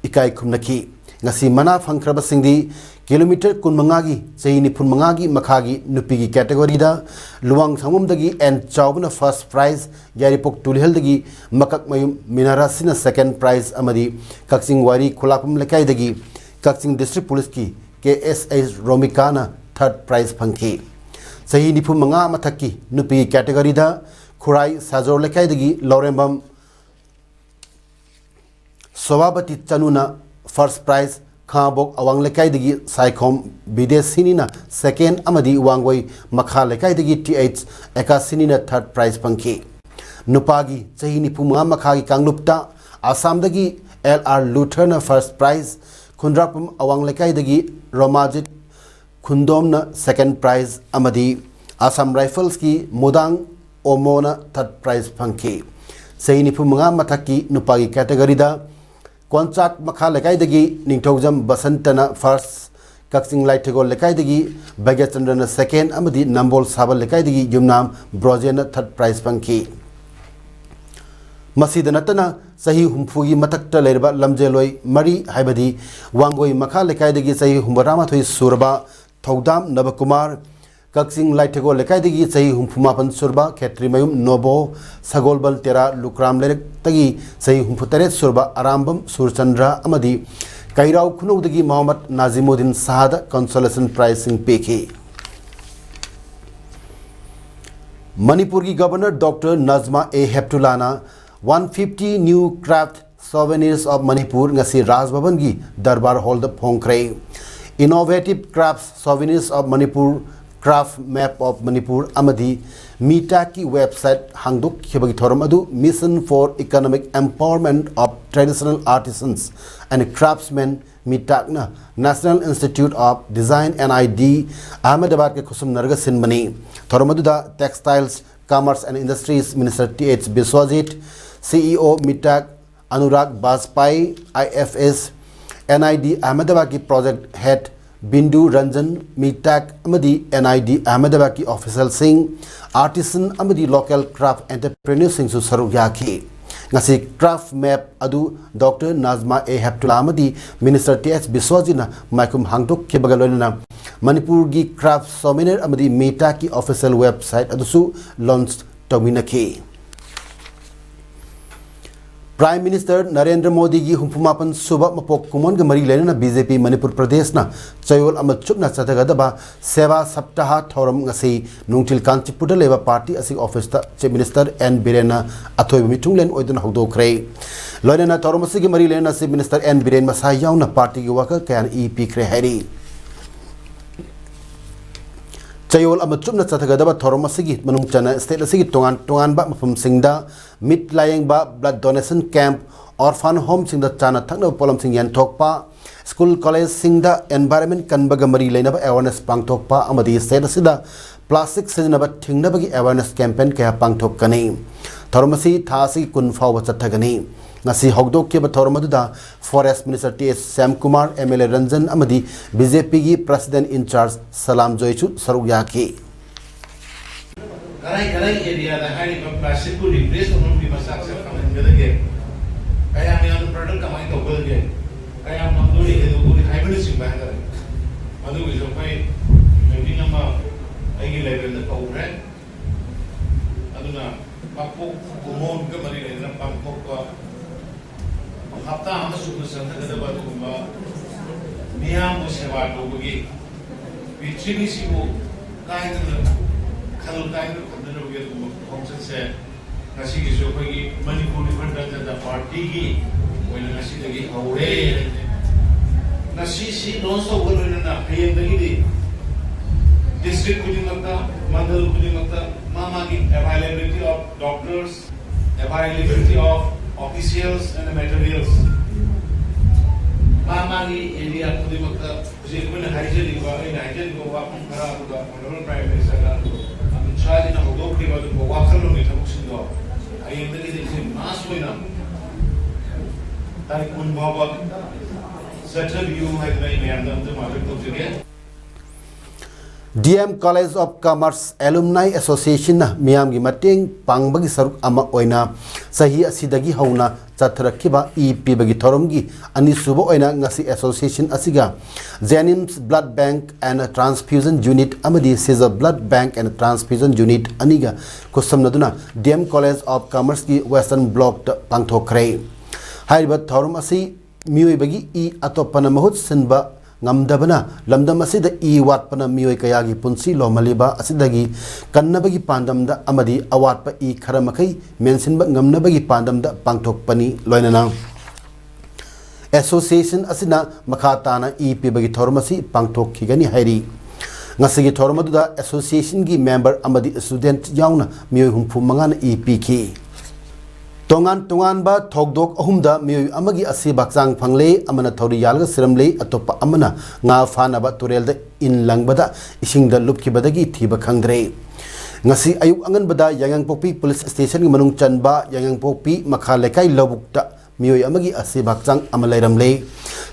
ꯏꯀꯥꯏ ꯈꯨꯝꯅꯈꯤ꯫ ꯉꯁꯤ ꯃꯅꯥ ꯐꯪꯈ꯭ꯔꯕꯁꯤꯡꯗꯤ kilometre ꯀꯨꯟꯃꯉꯥꯒꯤ ꯆꯍꯤ ꯅꯤꯐꯨ ꯃꯉꯥꯒꯤ ꯃꯈꯥꯒꯤ ꯅꯨꯄꯤꯒꯤ categoryꯗ ꯂꯨꯋꯥꯡ ꯁꯪꯕꯝꯗꯒꯤ N ꯆꯥꯎꯕꯅ first prize, ꯌꯥꯏꯔꯤꯄꯣꯛ ꯇꯨꯂꯤꯍꯜꯗꯒꯤ ꯃꯀꯛꯃꯌꯨꯝ ꯃꯤꯅꯥꯔꯥꯁꯤꯅ second prize ꯑꯃꯗꯤ ꯀꯛꯆꯤꯡ ꯋꯥꯏꯔꯤ ꯈꯨꯂꯥꯛꯄꯝ ꯂꯩꯀꯥꯏꯗꯒꯤ ꯀꯛꯆꯤꯡ District Policeꯀꯤ K S H ꯔꯣꯃꯤꯀꯥꯅ third prize ꯐꯪꯈꯤ꯫ ꯆꯍꯤ ꯅꯤꯐꯨ ꯃꯉꯥ ꯃꯊꯛꯀꯤ ꯅꯨꯄꯤꯒꯤ categoryꯗ ꯈꯨꯔꯥꯏ ꯁꯥꯖꯣꯔ ꯂꯩꯀꯥꯏꯗꯒꯤ ꯂꯧꯔꯦꯝꯕꯝ ꯁꯣꯚꯥꯕꯇꯤ ꯆꯅꯨꯅ first prize, ꯈꯥꯉꯕꯣꯛ ꯑꯋꯥꯡ ꯂꯩꯀꯥꯏꯗꯒꯤ ꯁꯥꯏꯈꯣꯝ ꯕꯤꯗꯦꯁꯤꯅꯤꯅ second ꯑꯃꯗꯤ ꯋꯥꯡꯒꯣꯏ ꯃꯈꯥ ꯂꯩꯀꯥꯏꯗꯒꯤ Th ꯑꯦꯀꯥꯁꯤꯅꯤꯅ third prize ꯐꯪꯈꯤ꯫ ꯅꯨꯄꯥꯒꯤ ꯆꯍꯤ ꯅꯤꯐꯨ ꯃꯉꯥ ꯃꯈꯥꯒꯤ ꯀꯥꯡꯂꯨꯞꯇ ꯑꯁꯥꯝꯗꯒꯤ L R ꯂꯨꯊꯔꯅ first prize, ꯈꯨꯟꯗ꯭ꯔꯥꯛꯄꯝ ꯑꯋꯥꯡ ꯂꯩꯀꯥꯏꯗꯒꯤ ꯔꯣꯃꯥꯖꯤꯠ ꯈꯨꯟꯗꯣꯝꯅ second prize ꯑꯃꯗꯤ Assam Riflesꯀꯤ ꯃꯨꯗꯥꯡ ꯑꯣꯃꯣꯅ third prize ꯐꯪꯈꯤ꯫ ꯆꯍꯤ ꯅꯤꯐꯨ ꯃꯉꯥ ꯃꯊꯛꯀꯤ ꯅꯨꯄꯥꯒꯤ categoryꯗ ꯀꯣꯟꯆꯥꯛ ꯃꯈꯥ ꯂꯩꯀꯥꯏꯗꯒꯤ ꯅꯤꯡꯊꯧꯖꯝ ꯕꯁꯟꯇꯅ first, ꯀꯛꯆꯤꯡ ꯂꯥꯏꯊꯤꯒꯣꯜ ꯂꯩꯀꯥꯏꯗꯒꯤ ꯚꯥꯒ꯭ꯌꯆꯟꯗ꯭ꯔꯅ second ꯑꯃꯗꯤ ꯅꯝꯕꯣꯜ ꯁꯥꯕꯜ ꯂꯩꯀꯥꯏꯗꯒꯤ ꯌꯨꯝꯅꯥꯝ ꯕ꯭ꯔꯣꯖꯦꯟꯅ third prize ꯐꯪꯈꯤ꯫ ꯃꯁꯤꯗ ꯅꯠꯇꯅ ꯆꯍꯤ ꯍꯨꯝꯐꯨꯒꯤ ꯃꯊꯛꯇ ꯂꯩꯔꯕ ꯂꯝꯖꯦꯜꯂꯣꯏ ꯃꯔꯤ, ꯍꯥꯏꯕꯗꯤ ꯋꯥꯡꯒꯣꯏ ꯃꯈꯥ ꯂꯩꯀꯥꯏꯗꯒꯤ ꯆꯍꯤ ꯍꯨꯝꯐꯨꯇꯔꯥꯃꯥꯊꯣꯏ ꯁꯨꯔꯕ ꯊꯧꯗꯥꯝ ꯅꯕꯀꯨꯃꯥꯔ, ꯀꯛꯆꯤꯡ ꯂꯥꯏꯊꯦꯒꯣ ꯂꯩꯀꯥꯏꯗꯒꯤ ꯆꯍꯤ ꯍꯨꯝꯐꯨ ꯃꯥꯄꯟ ꯁꯨꯔꯕ ꯈꯦꯇ꯭ꯔꯤꯃꯌꯨꯝ ꯅꯣꯕꯣ, ꯁꯒꯣꯜꯕꯜ ꯇꯦꯔꯥ ꯂꯨꯀ꯭ꯔꯥꯝ ꯂꯩꯔꯛꯇꯒꯤ ꯆꯍꯤ ꯍꯨꯝꯐꯨ ꯇꯔꯦꯠ ꯁꯨꯔꯕ ꯑꯔꯥꯝꯕꯝ ꯁꯨꯔꯆꯟꯗ꯭ꯔ ꯑꯃꯗꯤ ꯀꯩꯔꯥꯎ ꯈꯨꯅꯧꯗꯒꯤ ꯃꯣꯍꯝꯃꯗ ꯅꯥꯖꯤꯃꯨꯗꯤꯟ ꯁꯍꯥꯗ consolation prizeꯁꯤꯡ ꯄꯤꯈꯤ꯫ ꯃꯅꯤꯄꯨꯔꯒꯤ Governor Doctor Najma A ꯍꯦꯞꯇꯨꯂꯥꯅ one fifty new craft Souvenirs of Manipur ꯉꯁꯤ ꯔꯥꯖ ꯚꯕꯟꯒꯤ ꯗꯔꯕꯥꯔ ꯍꯣꯜꯗ ꯐꯣꯡꯈ꯭ꯔꯦ꯫ Innovative Crafts Souvenirs of Manipur Craft Map of Manipur ꯑꯃꯗꯤ ꯃꯤꯇꯥꯛꯀꯤ website ꯍꯥꯡꯗꯣꯛꯈꯤꯕꯒꯤ ꯊꯧꯔꯝ ꯑꯗꯨ Mission for Economic Empowerment of Traditional Artisans and Craftsmen, ꯃꯤꯇꯥꯛꯅ National Institute of Design, NID, ꯑꯍꯃꯗꯕꯥꯗꯀ ꯈꯨꯠꯁꯝꯅꯔꯒ ꯁꯤꯟꯕꯅꯤ꯫ ꯊꯧꯔꯝ ꯑꯗꯨꯗ Textiles, Commerce and Industries Minister Th Biswajit, CEO ꯃꯤꯇꯥꯛ Anurag ꯕꯥꯖꯄꯥꯏ, IFS, NID ꯑꯍꯃꯗꯕꯥꯗꯀꯤ Project Head Bindu Ranjan, ꯃꯤꯇꯥꯛ ꯑꯃꯗꯤ NID ꯑꯍꯃꯗꯕꯥꯗꯀꯤ officialꯁꯤꯡ, artisan ꯑꯃꯗꯤ local craft entrepreneurꯁꯤꯡꯁꯨ ꯁꯔꯨꯛ ꯌꯥꯈꯤ꯫ ꯉꯁꯤ craft map ꯑꯗꯨ Doctor ꯅꯥꯖꯃꯥ ꯑꯦ ꯍꯦꯞꯇꯨꯂꯥ ꯑꯃꯗꯤ Minister Th ꯕꯤꯁ꯭ꯋꯖꯤꯠꯅ ꯃꯥꯏꯈꯨꯝ ꯍꯥꯡꯗꯣꯛꯈꯤꯕꯒ ꯂꯣꯏꯅꯅ ꯃꯅꯤꯄꯨꯔꯒꯤ craft souvenir ꯑꯃꯗꯤ ꯃꯤꯇꯥꯛꯀꯤ official website ꯑꯗꯨꯁꯨ launch ꯇꯧꯃꯤꯟꯅꯈꯤ꯫ Prime Minister ꯅꯔꯦꯟꯗ꯭ꯔ ꯃꯣꯗꯤꯒꯤ ꯍꯨꯝꯐꯨ ꯃꯥꯄꯟ ꯁꯨꯕ ꯃꯄꯣꯛ ꯀꯨꯝꯑꯣꯟꯒ ꯃꯔꯤ ꯂꯩꯅꯅ BJP ꯃꯅꯤꯄꯨꯔ ꯄ꯭ꯔꯗꯦꯁꯅ ꯆꯌꯣꯜ ꯑꯃ ꯆꯨꯞꯅ ꯆꯠꯊꯒꯗꯕ ꯁꯦꯕꯥ ꯁꯞꯇꯥꯍ ꯊꯧꯔꯝ ꯉꯁꯤ ꯅꯨꯡꯊꯤꯜ ꯀꯥꯟꯆꯤꯄꯨꯔꯗ ꯂꯩꯕ party ꯑꯁꯤꯒꯤ officeꯇ Chief Minister N ꯕꯤꯔꯦꯟꯅ ꯑꯊꯣꯏꯕ ꯃꯤꯊꯨꯡꯂꯦꯟ ꯑꯣꯏꯗꯨꯅ ꯍꯧꯗꯣꯛꯈ꯭ꯔꯦ꯫ ꯂꯣꯏꯅꯅ ꯊꯧꯔꯝ ꯑꯁꯤꯒꯤ ꯃꯔꯤ ꯂꯩꯅꯅ Chief Minister N ꯕꯤꯔꯦꯟ ꯃꯁꯥ ꯌꯥꯎꯅ partyꯒꯤ worker ꯀꯌꯥꯅ ꯏ ꯄꯤꯈ꯭ꯔꯦ ꯍꯥꯏꯔꯤ꯫ ꯆꯌꯣꯜ ꯑꯃ ꯆꯨꯞꯅ ꯆꯠꯊꯒꯗꯕ ꯊꯧꯔꯝ ꯑꯁꯤꯒꯤ ꯃꯅꯨꯡ ꯆꯟꯅ state ꯑꯁꯤꯒꯤ ꯇꯣꯉꯥꯟ ꯇꯣꯉꯥꯟꯕ ꯃꯐꯝꯁꯤꯡꯗ ꯃꯤꯠ ꯂꯥꯌꯦꯡꯕ, blood donation camp, orphan homeꯁꯤꯡꯗ ꯆꯥꯅ ꯊꯛꯅꯕ ꯄꯣꯠꯂꯝꯁꯤꯡ ꯌꯦꯟꯊꯣꯛꯄ, school collegeꯁꯤꯡꯗ environment ꯀꯟꯕꯒ ꯃꯔꯤ ꯂꯩꯅꯕ awareness ꯄꯥꯡꯊꯣꯛꯄ ꯑꯃꯗꯤ state ꯑꯁꯤꯗ plastic ꯁꯤꯖꯤꯟꯅꯕ ꯊꯤꯡꯅꯕꯒꯤ awareness campaign ꯀꯌꯥ ꯄꯥꯡꯊꯣꯛꯀꯅꯤ꯫ ꯊꯧꯔꯝ ꯑꯁꯤ ꯊꯥ ꯑꯁꯤꯒꯤ ꯀꯨꯟ ꯐꯥꯎꯕ ꯆꯠꯊꯒꯅꯤ꯫ ꯉꯁꯤ ꯍꯧꯗꯣꯛꯈꯤꯕ ꯊꯧꯔꯝ ꯑꯗꯨꯗ Forest Minister Th Shyamkumar, MLA Ranjan ꯑꯃꯗꯤ BJPꯒꯤ President in charge ꯁꯂꯥꯝ ꯖꯣꯏꯁꯨ ꯁꯔꯨꯛ ꯌꯥꯈꯤ꯫ ꯀꯔꯥꯏ ꯀꯔꯥꯏ areaꯗ ꯍꯥꯏꯔꯤꯕ plasticꯄꯨ replace ꯇꯧꯅꯕꯒꯤ ꯃꯆꯥꯛꯁꯦ ꯐꯪꯍꯟꯒꯗꯒꯦ, ꯀꯌꯥꯝ ꯌꯥꯝꯅ product ꯀꯃꯥꯏꯅ ꯇꯧꯒꯗꯒꯦ, ꯀꯌꯥꯝ ꯐꯪꯗꯣꯔꯤ, ꯀꯩꯗꯧꯗꯣꯔꯤ ꯍꯥꯏꯕꯅꯆꯤꯡꯕ ꯍꯥꯏꯇꯥꯔꯦ, ꯃꯗꯨꯒꯤꯁꯨ ꯑꯩꯈꯣꯏ training ꯑꯃ ꯑꯩꯒꯤ ꯂꯦꯚꯦꯜꯗ ꯀꯧꯈ꯭ꯔꯦ꯫ ꯑꯗꯨꯅ ꯃꯀꯣꯛ ꯀꯨꯝꯑꯣꯟꯒ ꯃꯔꯤ ꯂꯩꯅꯅ ꯄꯥꯡꯊꯣꯛꯄ ꯍꯞꯇꯥ ꯑꯃ ꯆꯨꯞꯅ ꯆꯠꯊꯒꯗꯕ ꯑꯗꯨꯒꯨꯝꯕ ꯃꯤꯌꯥꯝꯕꯨ ꯁꯦꯕꯥ ꯇꯧꯕꯒꯤ, ꯄ꯭ꯔꯤꯊꯤꯕꯤꯁꯤꯕꯨ ꯀꯥꯏꯗꯅ, ꯈꯜ ꯀꯥꯏꯗꯅ ꯊꯝꯅꯅꯕꯒꯤ ꯑꯗꯨꯒꯨꯝꯕ ꯈꯣꯡꯆꯠꯁꯦ ꯉꯁꯤꯒꯤꯁꯨ ꯑꯩꯈꯣꯏꯒꯤ ꯃꯅꯤꯄꯨꯔ ꯂꯤꯕꯔꯦꯁꯟ ꯖꯅꯇꯥ ꯄꯥꯔꯇꯤꯒꯤ ꯑꯣꯏꯅ ꯉꯁꯤꯗꯒꯤ ꯍꯧꯔꯦ꯫ ꯉꯁꯤ ꯁꯤ ꯂꯣꯟꯁ ꯇꯧꯕ ꯂꯣꯏꯅꯅ ꯍꯌꯦꯡꯗꯒꯤꯗꯤ ꯗꯤꯁꯇ꯭ꯔꯤꯛ ꯈꯨꯗꯤꯡꯃꯛꯇ, ꯃꯟꯗꯜ ꯈꯨꯗꯤꯡꯃꯛꯇ ꯃꯥ ꯃꯥꯒꯤ availability of doctors, availability of officials and materials, ꯃꯥ ꯃꯥꯒꯤ ꯑꯦꯔꯤꯌꯥ ꯈꯨꯗꯤꯡꯃꯛꯇ ꯍꯧꯖꯤꯛ ꯑꯩꯈꯣꯏꯅ ꯍꯥꯏꯖꯔꯤꯕ, ꯑꯩꯅ ꯍꯥꯏꯖꯔꯤꯕ ꯋꯥꯐꯝ ꯈꯔ ꯑꯗꯨꯒ Honourable Prime Ministerꯅ ꯑꯃꯤꯠ ꯁꯥꯍꯖꯤꯅ ꯍꯧꯗꯣꯛꯈꯤꯕ ꯑꯗꯨꯒꯨꯝꯕ ꯋꯥꯈꯜꯂꯣꯟꯒꯤ ꯊꯕꯛꯁꯤꯡꯗꯣ ꯍꯌꯦꯡꯗꯒꯤꯗꯤ ꯑꯩꯈꯣꯏ ꯃꯥꯁ ꯑꯣꯏꯅ ꯇꯥꯔꯤꯛ ꯀꯨꯟ ꯐꯥꯎꯕ ꯆꯠꯊꯕꯤꯌꯨ ꯍꯥꯏꯗꯅ ꯑꯩ ꯃꯌꯥꯝꯗ ꯑꯝꯇ ꯃꯥꯔꯛ ꯇꯧꯖꯒꯦ꯫ D M College of Commerce Alumni Associationꯅ ꯃꯤꯌꯥꯝꯒꯤ ꯃꯇꯦꯡ ꯄꯥꯡꯕꯒꯤ ꯁꯔꯨꯛ ꯑꯃ ꯑꯣꯏꯅ ꯆꯍꯤ ꯑꯁꯤꯗꯒꯤ ꯍꯧꯅ ꯆꯠꯊꯔꯛꯈꯤꯕ ꯏ ꯄꯤꯕꯒꯤ ꯊꯧꯔꯝꯒꯤ ꯑꯅꯤꯁꯨꯕ ꯑꯣꯏꯅ ꯉꯁꯤ association ꯑꯁꯤꯒ JNIMS Blood Bank and Transfusion Unit ꯑꯃꯗꯤ CISF Blood Bank and Transfusion Unit ꯑꯅꯤꯒ ꯈꯨꯠꯁꯝꯅꯗꯨꯅ D M College of Commerceꯀꯤ Western Blockꯇ ꯄꯥꯡꯊꯣꯛꯈ꯭ꯔꯦ꯫ ꯍꯥꯏꯔꯤꯕ ꯊꯧꯔꯝ ꯑꯁꯤ ꯃꯤꯑꯣꯏꯕꯒꯤ ꯏ ꯑꯇꯣꯞꯄꯅ ꯃꯍꯨꯠ ꯁꯤꯟꯕ ꯉꯝꯗꯕꯅ ꯂꯝꯗꯝ ꯑꯁꯤꯗ ꯏ ꯋꯥꯠꯄꯅ ꯃꯤꯑꯣꯏ ꯀꯌꯥꯒꯤ ꯄꯨꯟꯁꯤ ꯂꯣꯝꯍꯜꯂꯤꯕ ꯑꯁꯤꯗꯒꯤ ꯀꯟꯅꯕꯒꯤ ꯄꯥꯟꯗꯝꯗ ꯑꯃꯗꯤ ꯑꯋꯥꯠꯄ ꯏ ꯈꯔ ꯃꯈꯩ ꯃꯦꯟꯁꯤꯟꯕ ꯉꯝꯅꯕꯒꯤ ꯄꯥꯟꯗꯝꯗ ꯄꯥꯡꯊꯣꯛꯄꯅꯤ꯫ ꯂꯣꯏꯅꯅ association ꯑꯁꯤꯅ ꯃꯈꯥ ꯇꯥꯅ ꯏ ꯄꯤꯕꯒꯤ ꯊꯧꯔꯝ ꯑꯁꯤ ꯄꯥꯡꯊꯣꯛꯈꯤꯒꯅꯤ ꯍꯥꯏꯔꯤ꯫ ꯉꯁꯤꯒꯤ ꯊꯧꯔꯝ ꯑꯗꯨꯗ associationꯒꯤ member ꯑꯃꯗꯤ student ꯌꯥꯎꯅ ꯃꯤꯑꯣꯏ ꯍꯨꯝꯐꯨ ꯃꯉꯥꯅ ꯏ ꯄꯤꯈꯤ꯫ ꯇꯣꯉꯥꯟ ꯇꯣꯉꯥꯟꯕ ꯊꯧꯗꯣꯛ ꯑꯍꯨꯝꯗ ꯃꯤꯑꯣꯏ ꯑꯃꯒꯤ ꯑꯁꯤꯕ ꯍꯛꯆꯥꯡ ꯐꯪꯂꯦ, ꯑꯃꯅ ꯊꯧꯔꯤ ꯌꯥꯜꯂꯒ ꯁꯤꯔꯝꯂꯦ, ꯑꯇꯣꯞꯄ ꯑꯃꯅ ꯉꯥ ꯐꯥꯅꯕ ꯇꯨꯔꯦꯜꯗ ꯏꯟ ꯂꯪꯕꯗ ꯏꯁꯤꯡꯗ ꯂꯨꯞꯈꯤꯕꯗꯒꯤ ꯊꯤꯕ ꯈꯪꯗ꯭ꯔꯦ꯫ ꯉꯁꯤ ꯑꯌꯨꯛ ꯑꯉꯟꯕꯗ ꯌꯥꯏꯉꯪꯄꯣꯛꯄꯤ police stationꯒꯤ ꯃꯅꯨꯡ ꯆꯟꯕ ꯌꯥꯏꯉꯪꯄꯣꯛꯄꯤ ꯃꯈꯥ ꯂꯩꯀꯥꯏ ꯂꯧꯕꯨꯛꯇ ꯃꯤꯑꯣꯏ ꯑꯃꯒꯤ ꯑꯁꯤꯕ ꯍꯛꯆꯥꯡ ꯑꯃ ꯂꯩꯔꯝꯂꯦ꯫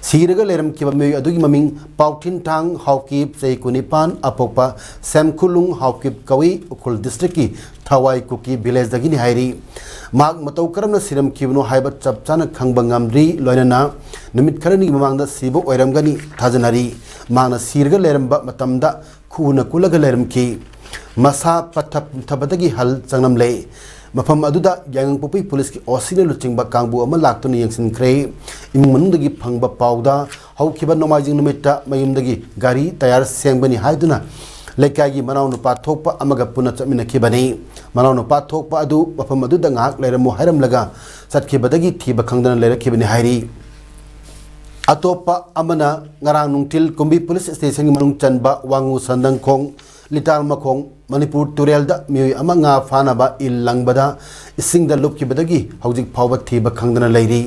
ꯁꯤꯔꯒ ꯂꯩꯔꯝꯈꯤꯕ ꯃꯤꯑꯣꯏ ꯑꯗꯨꯒꯤ ꯃꯃꯤꯡ ꯄꯥꯎꯊꯤꯟꯊꯥꯡ ꯍꯥꯎꯀꯤꯞ, ꯆꯍꯤ ꯀꯨꯟꯅꯤꯄꯥꯟ, ꯑꯄꯣꯛꯄ ꯁꯦꯝꯈꯨꯂꯨꯡ ꯍꯥꯎꯀꯤꯞ ꯀꯧꯏ, ꯎꯈ꯭ꯔꯨꯜ districtꯀꯤ ꯊꯋꯥꯏ ꯀꯨꯀꯤ villageꯗꯒꯤꯅꯤ ꯍꯥꯏꯔꯤ꯫ ꯃꯍꯥꯛ ꯃꯇꯧ ꯀꯔꯝꯅ ꯁꯤꯔꯝꯈꯤꯕꯅꯣ ꯍꯥꯏꯕ ꯆꯞ ꯆꯥꯅ ꯈꯪꯕ ꯉꯝꯗ꯭ꯔꯤ, ꯂꯣꯏꯅꯅ ꯅꯨꯃꯤꯠ ꯈꯔꯅꯤꯒꯤ ꯃꯃꯥꯡꯗ ꯁꯤꯕ ꯑꯣꯏꯔꯝꯒꯅꯤ ꯊꯥꯖꯅꯔꯤ꯫ ꯃꯍꯥꯛꯅ ꯁꯤꯔꯒ ꯂꯩꯔꯝꯕ ꯃꯇꯝꯗ ꯈꯨꯎꯅ ꯀꯨꯜꯂꯒ ꯂꯩꯔꯝꯈꯤ꯫ ꯃꯁꯥ ꯄꯠꯊ ꯄꯨꯝꯊꯕꯗꯒꯤ ꯍꯜ ꯆꯪꯂꯝꯂꯦ꯫ ꯃꯐꯝ ꯑꯗꯨꯗ ꯌꯥꯏꯉꯪꯄꯣꯛꯄꯤ ꯄꯨꯂꯤꯁꯀꯤ ꯑꯣ ꯁꯤꯅ ꯂꯨꯆꯤꯡꯕ ꯀꯥꯡꯕꯨ ꯑꯃ ꯂꯥꯛꯇꯨꯅ ꯌꯦꯡꯁꯤꯟꯈ꯭ꯔꯦ꯫ ꯏꯃꯨꯡ ꯃꯅꯨꯡꯗꯒꯤ ꯐꯪꯕ ꯄꯥꯎꯗ ꯍꯧꯈꯤꯕ ꯅꯣꯡꯃꯥꯏꯖꯤꯡ ꯅꯨꯃꯤꯠꯇ ꯃꯌꯨꯝꯗꯒꯤ ꯒꯥꯔꯤ ꯇꯌꯥꯔ ꯁꯦꯡꯕꯅꯤ ꯍꯥꯏꯗꯨꯅ ꯂꯩꯀꯥꯏꯒꯤ ꯃꯅꯥꯎꯅꯨꯄꯥ ꯊꯣꯛꯄ ꯑꯃꯒ ꯄꯨꯟꯅ ꯆꯠꯃꯤꯟꯅꯈꯤꯕꯅꯤ꯫ ꯃꯅꯥꯎꯅꯨꯄꯥ ꯊꯣꯛꯄ ꯑꯗꯨ ꯃꯐꯝ ꯑꯗꯨꯗ ꯉꯥꯏꯍꯥꯛ ꯂꯩꯔꯝꯃꯨ ꯍꯥꯏꯔꯝꯂꯒ ꯆꯠꯈꯤꯕꯗꯒꯤ ꯊꯤꯕ ꯈꯪꯗꯅ ꯂꯩꯔꯛꯈꯤꯕꯅꯤ ꯍꯥꯏꯔꯤ꯫ ꯑꯇꯣꯞꯄ ꯑꯃꯅ ꯉꯔꯥꯡ ꯅꯨꯡꯊꯤꯜ ꯀꯨꯝꯕꯤ ꯄꯨꯂꯤꯁ ꯁ꯭ꯇꯦꯁꯟꯒꯤ ꯃꯅꯨꯡ ꯆꯟꯕ ꯋꯥꯉꯨ ꯁꯟꯗꯪꯈꯣꯡ, ꯂꯤꯇꯥꯜ ꯃꯈꯣꯡ, ꯃꯅꯤꯄꯨꯔ ꯇꯨꯔꯦꯜꯗ ꯃꯤꯑꯣꯏ ꯑꯃ ꯉꯥ ꯐꯥꯅꯕ ꯏꯜ ꯂꯪꯕꯗ ꯏꯁꯤꯡꯗ ꯂꯨꯞꯈꯤꯕꯗꯒꯤ ꯍꯧꯖꯤꯛ ꯐꯥꯎꯕ ꯊꯤꯕ ꯈꯪꯗꯅ ꯂꯩꯔꯤ꯫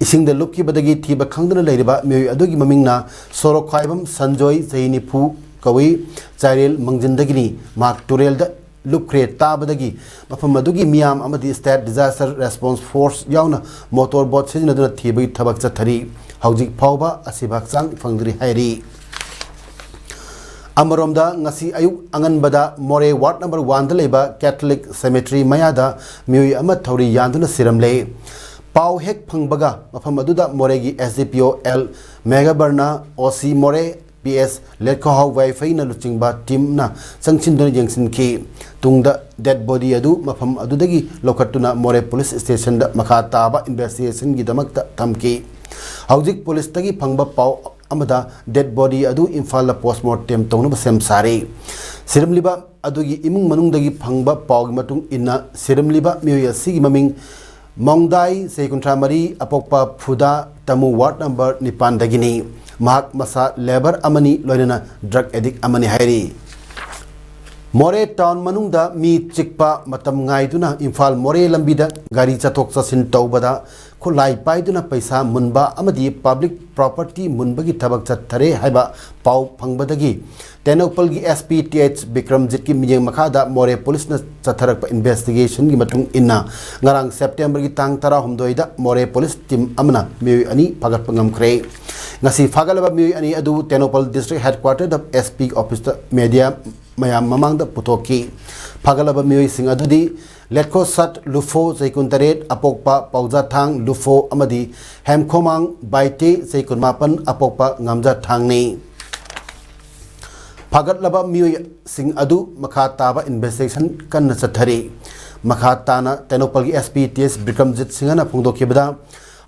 ꯏꯁꯤꯡꯗ ꯂꯨꯞꯈꯤꯕꯗꯒꯤ ꯊꯤꯕ ꯈꯪꯗꯅ ꯂꯩꯔꯤꯕ ꯃꯤꯑꯣꯏ ꯑꯗꯨꯒꯤ ꯃꯃꯤꯡꯅ ꯁꯣꯔꯣꯛꯈꯥꯏꯕꯝ ꯁꯟꯖꯣꯏ, ꯆꯍꯤ ꯅꯤꯐꯨ ꯀꯧꯏ, ꯆꯥꯏꯔꯦꯜ ꯃꯪꯖꯤꯟꯗꯒꯤꯅꯤ꯫ ꯃꯍꯥꯛ ꯇꯨꯔꯦꯜꯗ ꯂꯨꯞꯈ꯭ꯔꯦ ꯇꯥꯕꯗꯒꯤ ꯃꯐꯝ ꯑꯗꯨꯒꯤ ꯃꯤꯌꯥꯝ ꯑꯃꯗꯤ State Disaster Response Force ꯌꯥꯎꯅ ꯃꯣꯇꯣꯔ ꯕꯣꯠ ꯁꯤꯖꯤꯟꯅꯗꯨꯅ ꯊꯤꯕꯒꯤ ꯊꯕꯛ ꯆꯠꯊꯔꯤ꯫ ꯍꯧꯖꯤꯛ ꯐꯥꯎꯕ ꯑꯁꯤꯕ ꯍꯛꯆꯥꯡ ꯐꯪꯗ꯭ꯔꯤ ꯍꯥꯏꯔꯤ꯫ ꯑꯃꯔꯣꯝꯗ, ꯉꯁꯤ ꯑꯌꯨꯛ ꯑꯉꯟꯕꯗ ꯃꯣꯔꯦ ꯋꯥꯔꯗ ꯅꯝꯕꯔ ꯋꯥꯟꯗ ꯂꯩꯕ ꯀꯦꯊꯣꯂꯤꯛ ꯁꯦꯃꯦꯇ꯭ꯔꯤ ꯃꯌꯥꯗ ꯃꯤꯑꯣꯏ ꯑꯃ ꯊꯧꯔꯤ ꯌꯥꯟꯗꯨꯅ ꯁꯤꯔꯝꯂꯦ꯫ ꯄꯥꯎ ꯍꯦꯛ ꯐꯪꯕꯒ ꯃꯐꯝ ꯑꯗꯨꯗ ꯃꯣꯔꯦꯒꯤ S D P O L ꯃꯦꯘꯕꯔꯅ, O C ꯃꯣꯔꯦ, P S ꯂꯦꯠꯈꯣꯍꯥꯎ ꯋꯥꯏꯐꯩꯅ ꯂꯨꯆꯤꯡꯕ ꯇꯤꯝꯅ ꯆꯪꯁꯤꯟꯗꯨꯅ ꯌꯦꯡꯁꯤꯟꯈꯤ꯫ ꯇꯨꯡꯗ ꯗꯦꯗ ꯕꯣꯗꯤ ꯑꯗꯨ ꯃꯐꯝ ꯑꯗꯨꯗꯒꯤ ꯂꯧꯈꯠꯇꯨꯅ ꯃꯣꯔꯦ ꯄꯨꯂꯤꯁ ꯁ꯭ꯇꯦꯁꯟꯗ ꯃꯈꯥ ꯇꯥꯕ ꯏꯟꯚꯦꯁꯇꯤꯒꯦꯁꯟꯒꯤꯗꯃꯛꯇ ꯊꯝꯈꯤ꯫ ꯍꯧꯖꯤꯛ ꯄꯨꯂꯤꯁꯇꯒꯤ ꯐꯪꯕ ꯄꯥꯎ ꯑꯃꯗ ꯗꯦꯗ ꯕꯣꯗꯤ ꯑꯗꯨ ꯏꯝꯐꯥꯜꯗ ꯄꯣꯁꯃꯣꯔꯇꯦꯝ ꯇꯧꯅꯕ ꯁꯦꯝ ꯁꯥꯔꯤ꯫ ꯁꯤꯔꯝꯂꯤꯕ ꯑꯗꯨꯒꯤ ꯏꯃꯨꯡ ꯃꯅꯨꯡꯗꯒꯤ ꯐꯪꯕ ꯄꯥꯎꯒꯤ ꯃꯇꯨꯡ ꯏꯟꯅ, ꯁꯤꯔꯝꯂꯤꯕ ꯃꯤꯑꯣꯏ ꯑꯁꯤꯒꯤ ꯃꯃꯤꯡ ꯃꯣꯡꯗꯥꯏ, ꯆꯍꯤ ꯀꯨꯟꯊ꯭ꯔꯥ ꯃꯔꯤ, ꯑꯄꯣꯛꯄ ꯐꯨꯗꯥ, ꯇꯃꯨ ꯋꯥꯔꯗ ꯅꯝꯕꯔ ꯅꯤꯄꯥꯟꯗꯒꯤꯅꯤ꯫ ꯃꯍꯥꯛ ꯃꯁꯥ ꯂꯦꯕꯔ ꯑꯃꯅꯤ, ꯂꯣꯏꯅꯅ ꯗ꯭ꯔꯒ ꯑꯦꯗꯤꯛ ꯑꯃꯅꯤ ꯍꯥꯏꯔꯤ꯫ ꯃꯣꯔꯦ ꯇꯥꯎꯟ ꯃꯅꯨꯡꯗ ꯃꯤ ꯆꯤꯛꯄ ꯃꯇꯝ ꯉꯥꯏꯗꯨꯅ ꯏꯝꯐꯥꯜ ꯃꯣꯔꯦ ꯂꯝꯕꯤꯗ ꯒꯥꯔꯤ ꯆꯠꯊꯣꯛ ꯆꯠꯁꯤꯟ ꯇꯧꯕꯗ ꯈꯨꯠꯂꯥꯏ ꯄꯥꯏꯗꯨꯅ ꯄꯩꯁꯥ ꯃꯨꯟꯕ ꯑꯃꯗꯤ ꯄꯕ꯭ꯂꯤꯛ ꯄ꯭ꯔꯣꯄꯔꯇꯤ ꯃꯨꯟꯕꯒꯤ ꯊꯕꯛ ꯆꯠꯊꯔꯦ ꯍꯥꯏꯕ ꯄꯥꯎ ꯐꯪꯕꯗꯒꯤ ꯇꯦꯡꯅꯧꯄꯜꯒꯤ S P T H ꯕꯤꯀ꯭ꯔꯝꯖꯤꯠꯀꯤ ꯃꯤꯠꯌꯦꯡ ꯃꯈꯥꯗ ꯃꯣꯔꯦ ꯄꯨꯂꯤꯁꯅ ꯆꯠꯊꯔꯛꯄ ꯏꯟꯚꯦꯁꯇꯤꯒꯦꯁꯟꯒꯤ ꯃꯇꯨꯡ ꯏꯟꯅ ꯉꯔꯥꯡ ꯁꯦꯞꯇꯦꯝꯕꯔꯒꯤ ꯇꯥꯡ ꯇꯔꯥꯍꯨꯝꯗꯣꯏꯗ ꯃꯣꯔꯦ ꯄꯨꯂꯤꯁ ꯇꯤꯝ ꯑꯃꯅ ꯃꯤꯑꯣꯏ ꯑꯅꯤ ꯐꯥꯒꯠꯄ ꯉꯝꯈ꯭ꯔꯦ꯫ ꯉꯁꯤ ꯐꯥꯒꯠꯂꯕ ꯃꯤꯑꯣꯏ ꯑꯅꯤ ꯑꯗꯨ ꯇꯦꯡꯅꯧꯄꯜ ꯗꯤꯁꯇ꯭ꯔꯤꯛ ꯍꯦꯗꯀ꯭ꯋꯥꯇꯔꯗ S P ꯑꯣꯐꯤꯁꯇ ꯃꯦꯗꯤꯌꯥ ꯃꯌꯥꯝ ꯃꯃꯥꯡꯗ ꯄꯨꯊꯣꯛꯈꯤ꯫ ꯐꯥꯒꯠꯂꯕ ꯃꯤꯑꯣꯏꯁꯤꯡ ꯑꯗꯨꯗꯤ ꯂꯦꯠꯈꯣꯁꯠ ꯂꯨꯐꯣ, ꯆꯍꯤ ꯀꯨꯟꯇꯔꯦꯠ, ꯑꯄꯣꯛꯄ ꯄꯥꯎꯖꯥꯊꯥꯡ ꯂꯨꯐꯣ ꯑꯃꯗꯤ ꯍꯦꯝꯈꯣꯃꯥꯡ ꯕꯥꯏꯇꯦ, ꯆꯍꯤ ꯀꯨꯟꯃꯥꯄꯟ, ꯑꯄꯣꯛꯄ ꯉꯥꯝꯖꯥꯊꯥꯡꯅꯤ꯫ ꯐꯥꯒꯠꯂꯕ ꯃꯤꯑꯣꯏꯁꯤꯡ ꯑꯗꯨ ꯃꯈꯥ ꯇꯥꯕ ꯏꯟꯚꯦꯁꯇꯤꯒꯦꯁꯟ ꯀꯟꯅ ꯆꯠꯊꯔꯤ꯫ ꯃꯈꯥ ꯇꯥꯅ ꯇꯦꯡꯅꯧꯄꯜꯒꯤ SP TS ꯕꯤꯀ꯭ꯔꯝꯖꯤꯠ ꯁꯤꯡꯍꯅ ꯐꯣꯡꯗꯣꯛꯈꯤꯕꯗ,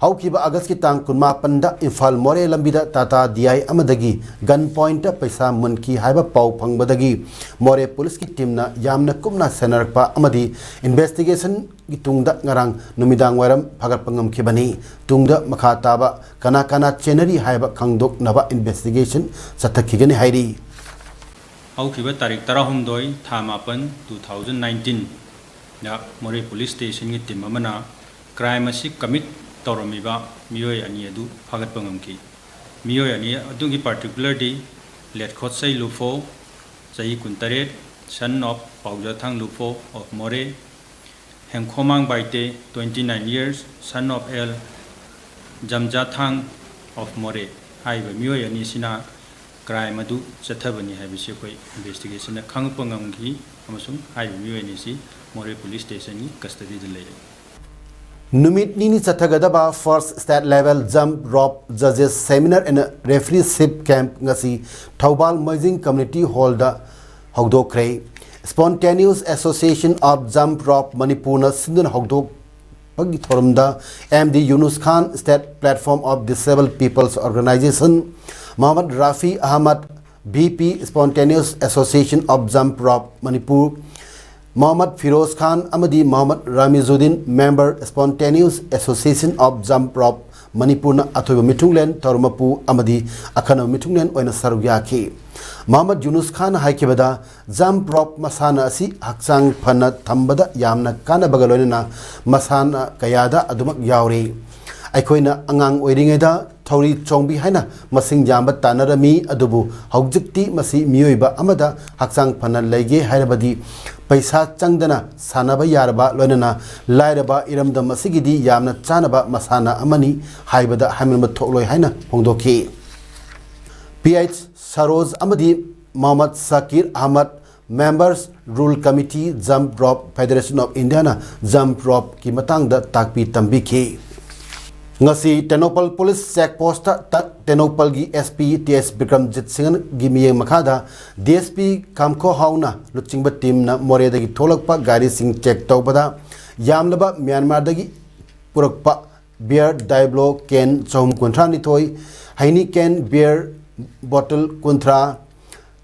ꯍꯧꯈꯤꯕ ꯑꯥꯒꯁꯀꯤ ꯇꯥꯡ ꯀꯨꯟꯃꯥꯄꯟꯗ ꯏꯝꯐꯥꯜ ꯃꯣꯔꯦ ꯂꯝꯕꯤꯗ ꯇꯥꯇꯥ DI ꯑꯃꯗꯒꯤ ꯒꯟ ꯄꯣꯏꯟꯠꯇ ꯄꯩꯁꯥ ꯃꯨꯟꯈꯤ ꯍꯥꯏꯕ ꯄꯥꯎ ꯐꯪꯕꯗꯒꯤ ꯃꯣꯔꯦ ꯄꯨꯂꯤꯁꯀꯤ ꯇꯤꯝꯅ ꯌꯥꯝꯅ ꯀꯨꯞꯅ ꯁꯦꯟꯅꯔꯛꯄ ꯑꯃꯗꯤ ꯏꯟꯚꯦꯁꯇꯤꯒꯦꯁꯟꯒꯤ ꯇꯨꯡꯗ ꯉꯔꯥꯡ ꯅꯨꯃꯤꯗꯥꯡ ꯋꯥꯏꯔꯝ ꯐꯥꯒꯠꯄ ꯉꯝꯈꯤꯕꯅꯤ꯫ ꯇꯨꯡꯗ ꯃꯈꯥ ꯇꯥꯕ ꯀꯅꯥ ꯀꯅꯥ ꯆꯦꯟꯅꯔꯤ ꯍꯥꯏꯕ ꯈꯪꯗꯣꯛꯅꯕ ꯏꯟꯚꯦꯁꯇꯤꯒꯦꯁꯟ ꯆꯠꯊꯈꯤꯒꯅꯤ ꯍꯥꯏꯔꯤ꯫ ꯍꯧꯈꯤꯕ ꯇꯥꯔꯤꯛ ꯇꯔꯥꯍꯨꯝꯗꯣꯏ ꯊꯥ ꯃꯥꯄꯟ two thousand nineteenꯗ ꯃꯣꯔꯦ ꯄꯨꯂꯤꯁ ꯁ꯭ꯇꯦꯁꯟꯒꯤ ꯇꯤꯝ ꯑꯃꯅ ꯀ꯭ꯔꯥꯏꯝ ꯑꯁꯤ ꯀꯃꯤꯠ ꯇꯧꯔꯝꯃꯤꯕ ꯃꯤꯑꯣꯏ ꯑꯅꯤ ꯑꯗꯨ ꯐꯥꯒꯠꯄ ꯉꯝꯈꯤ꯫ ꯃꯤꯑꯣꯏ ꯑꯅꯤ ꯑꯗꯨꯒꯤ ꯄꯥꯔꯇꯤꯀꯨꯂꯔꯗꯤ ꯂꯦꯠꯈꯣꯠꯁꯩ ꯂꯨꯐꯣ, ꯆꯍꯤ ꯀꯨꯟꯇꯔꯦꯠ, son of ꯄꯥꯎꯖꯥꯊꯥꯡ ꯂꯨꯐꯣ of ꯃꯣꯔꯦ, ꯍꯦꯡꯈꯣꯃꯥꯡ Baite, twenty nine years, son of L ꯖꯝꯖꯥꯊꯥꯡ of ꯃꯣꯔꯦ ꯍꯥꯏꯔꯤꯕ ꯃꯤꯑꯣꯏ ꯑꯅꯤꯁꯤꯅ ꯀ꯭ꯔꯥꯏꯝ ꯑꯗꯨ ꯆꯠꯊꯕꯅꯤ ꯍꯥꯏꯕꯁꯤ ꯑꯩꯈꯣꯏ ꯏꯟꯚꯦꯁꯇꯤꯒꯦꯁꯟꯗ ꯈꯪꯉꯛꯄ ꯉꯝꯈꯤ ꯑꯃꯁꯨꯡ ꯍꯥꯏꯔꯤꯕ ꯃꯤꯑꯣꯏ ꯑꯅꯤꯁꯤ ꯃꯣꯔꯦ ꯄꯨꯂꯤꯁ ꯁ꯭ꯇꯦꯁꯟꯒꯤ ꯀꯁꯇꯗꯤꯗ ꯂꯩꯔꯦ꯫ ꯅꯨꯃꯤꯠ ꯅꯤꯅꯤ ꯆꯠꯊꯒꯗꯕ First State Level Jump Rope Judges Seminar and Refereeship Camp ꯉꯁꯤ ꯊꯧꯕꯥꯜ ꯃꯣꯏꯖꯤꯡ ꯀꯝꯃ꯭ꯌꯨꯅꯤꯇꯤ ꯍꯣꯜꯗ ꯍꯧꯗꯣꯛꯈ꯭ꯔꯦ꯫ Spontaneous Association of Jump Rope ꯃꯅꯤꯄꯨꯔꯅ ꯁꯤꯟꯗꯨꯅ ꯍꯧꯗꯣꯛꯄꯒꯤ ꯊꯧꯔꯝꯗ MD ꯌꯨꯅꯨꯁ Khan, State Platform of Disabled People's Organization, Mohammad Rafi Ahmad, VP, Spontaneous Association of Jump Rope Manipur, Mohammad Firoz ꯈꯥꯟ ꯑꯃꯗꯤ Mohammad Ramizuddin, member, Spontaneous Association of Jump Rope ꯃꯅꯤꯄꯨꯔꯅ ꯑꯊꯣꯏꯕ ꯃꯤꯊꯨꯡꯂꯦꯟ, ꯊꯧꯔꯝ ꯃꯄꯨ ꯑꯃꯗꯤ ꯑꯈꯟꯅꯕ ꯃꯤꯊꯨꯡꯂꯦꯟ ꯑꯣꯏꯅ ꯁꯔꯨꯛ ꯌꯥꯈꯤ꯫ ꯃꯣꯍꯝꯃꯗ ꯌꯨꯅꯨꯁ ꯈꯥꯟꯅ ꯍꯥꯏꯈꯤꯕꯗ, ꯖꯝꯞ ꯔꯣꯞ ꯃꯁꯥꯟꯅ ꯑꯁꯤ ꯍꯛꯆꯥꯡ ꯐꯅ ꯊꯝꯕꯗ ꯌꯥꯝꯅ ꯀꯥꯟꯅꯕꯒ ꯂꯣꯏꯅꯅ ꯃꯁꯥꯟꯅ ꯀꯌꯥꯗ ꯑꯗꯨꯃꯛ ꯌꯥꯎꯔꯤ꯫ ꯑꯩꯈꯣꯏꯅ ꯑꯉꯥꯡ ꯑꯣꯏꯔꯤꯉꯩꯗ ꯊꯧꯔꯤ ꯆꯣꯡꯕꯤ ꯍꯥꯏꯅ ꯃꯁꯤꯡ ꯌꯥꯝꯕ ꯇꯥꯟꯅꯔꯝꯃꯤ, ꯑꯗꯨꯕꯨ ꯍꯧꯖꯤꯛꯇꯤ ꯃꯁꯤ ꯃꯤꯑꯣꯏꯕ ꯑꯃꯗ ꯍꯛꯆꯥꯡ ꯐꯅ ꯂꯩꯒꯦ ꯍꯥꯏꯔꯕꯗꯤ ꯄꯩꯁꯥ ꯆꯪꯗꯅ ꯁꯥꯟꯅꯕ ꯌꯥꯔꯕ, ꯂꯣꯏꯅꯅ ꯂꯥꯏꯔꯕ ꯏꯔꯝꯗꯝ ꯑꯁꯤꯒꯤꯗꯤ ꯌꯥꯝꯅ ꯆꯥꯅꯕ ꯃꯁꯥꯟꯅ ꯑꯃꯅꯤ ꯍꯥꯏꯕꯗ ꯍꯥꯏꯃꯟꯕ ꯊꯣꯛꯂꯣꯏ ꯍꯥꯏꯅ ꯐꯣꯡꯗꯣꯛꯈꯤ꯫ ꯄꯤ ꯑꯩꯆ ꯁꯔꯣꯖ ꯑꯃꯗꯤ Mohammad Shakir Ahmad, members, Rule Committee, Jump Rope Federation of Indiaꯅ ꯖꯝꯞ ꯔꯣꯞꯀꯤ ꯃꯇꯥꯡꯗ ꯇꯥꯛꯄꯤ ꯇꯝꯕꯤꯈꯤ꯫ ꯉꯁꯤ ꯇꯦꯡꯅꯧꯄꯜ ꯄꯨꯂꯤꯁ ꯆꯦꯛ ꯄꯣꯁꯇ ꯇ-, ꯇꯦꯡꯅꯧꯄꯜꯒꯤ ꯑꯦꯁ ꯄꯤ ꯇꯤ ꯑꯦꯁ ꯕꯤꯀ꯭ꯔꯝꯖꯤꯠ ꯁꯤꯡꯍꯒꯤ ꯃꯤꯠꯌꯦꯡ ꯃꯈꯥꯗ ꯗꯤ ꯑꯦꯁ ꯄꯤ ꯈꯥꯝꯈꯣ ꯍꯥꯎꯅ ꯂꯨꯆꯤꯡꯕ ꯇꯤꯝꯅ ꯃꯣꯔꯦꯗꯒꯤ ꯊꯣꯛꯂꯛꯄ ꯒꯥꯔꯤꯁꯤꯡ ꯆꯦꯛ ꯇꯧꯕꯗ ꯌꯥꯝꯂꯕ ꯃ꯭ꯌꯥꯟꯃꯥꯔꯗꯒꯤ ꯄꯨꯔꯛꯄ ꯕꯤꯌꯔ ꯗꯥꯏꯕ꯭ꯂꯣ ꯀꯦꯟ ꯆꯍꯨꯝ ꯀꯨꯟꯊ꯭ꯔꯥ ꯅꯤꯊꯣꯏ, ꯍꯩꯅꯤ ꯀꯦꯟ ꯕꯤꯌꯔ ꯕꯣꯇꯜ ꯀꯨꯟꯊ꯭ꯔꯥ,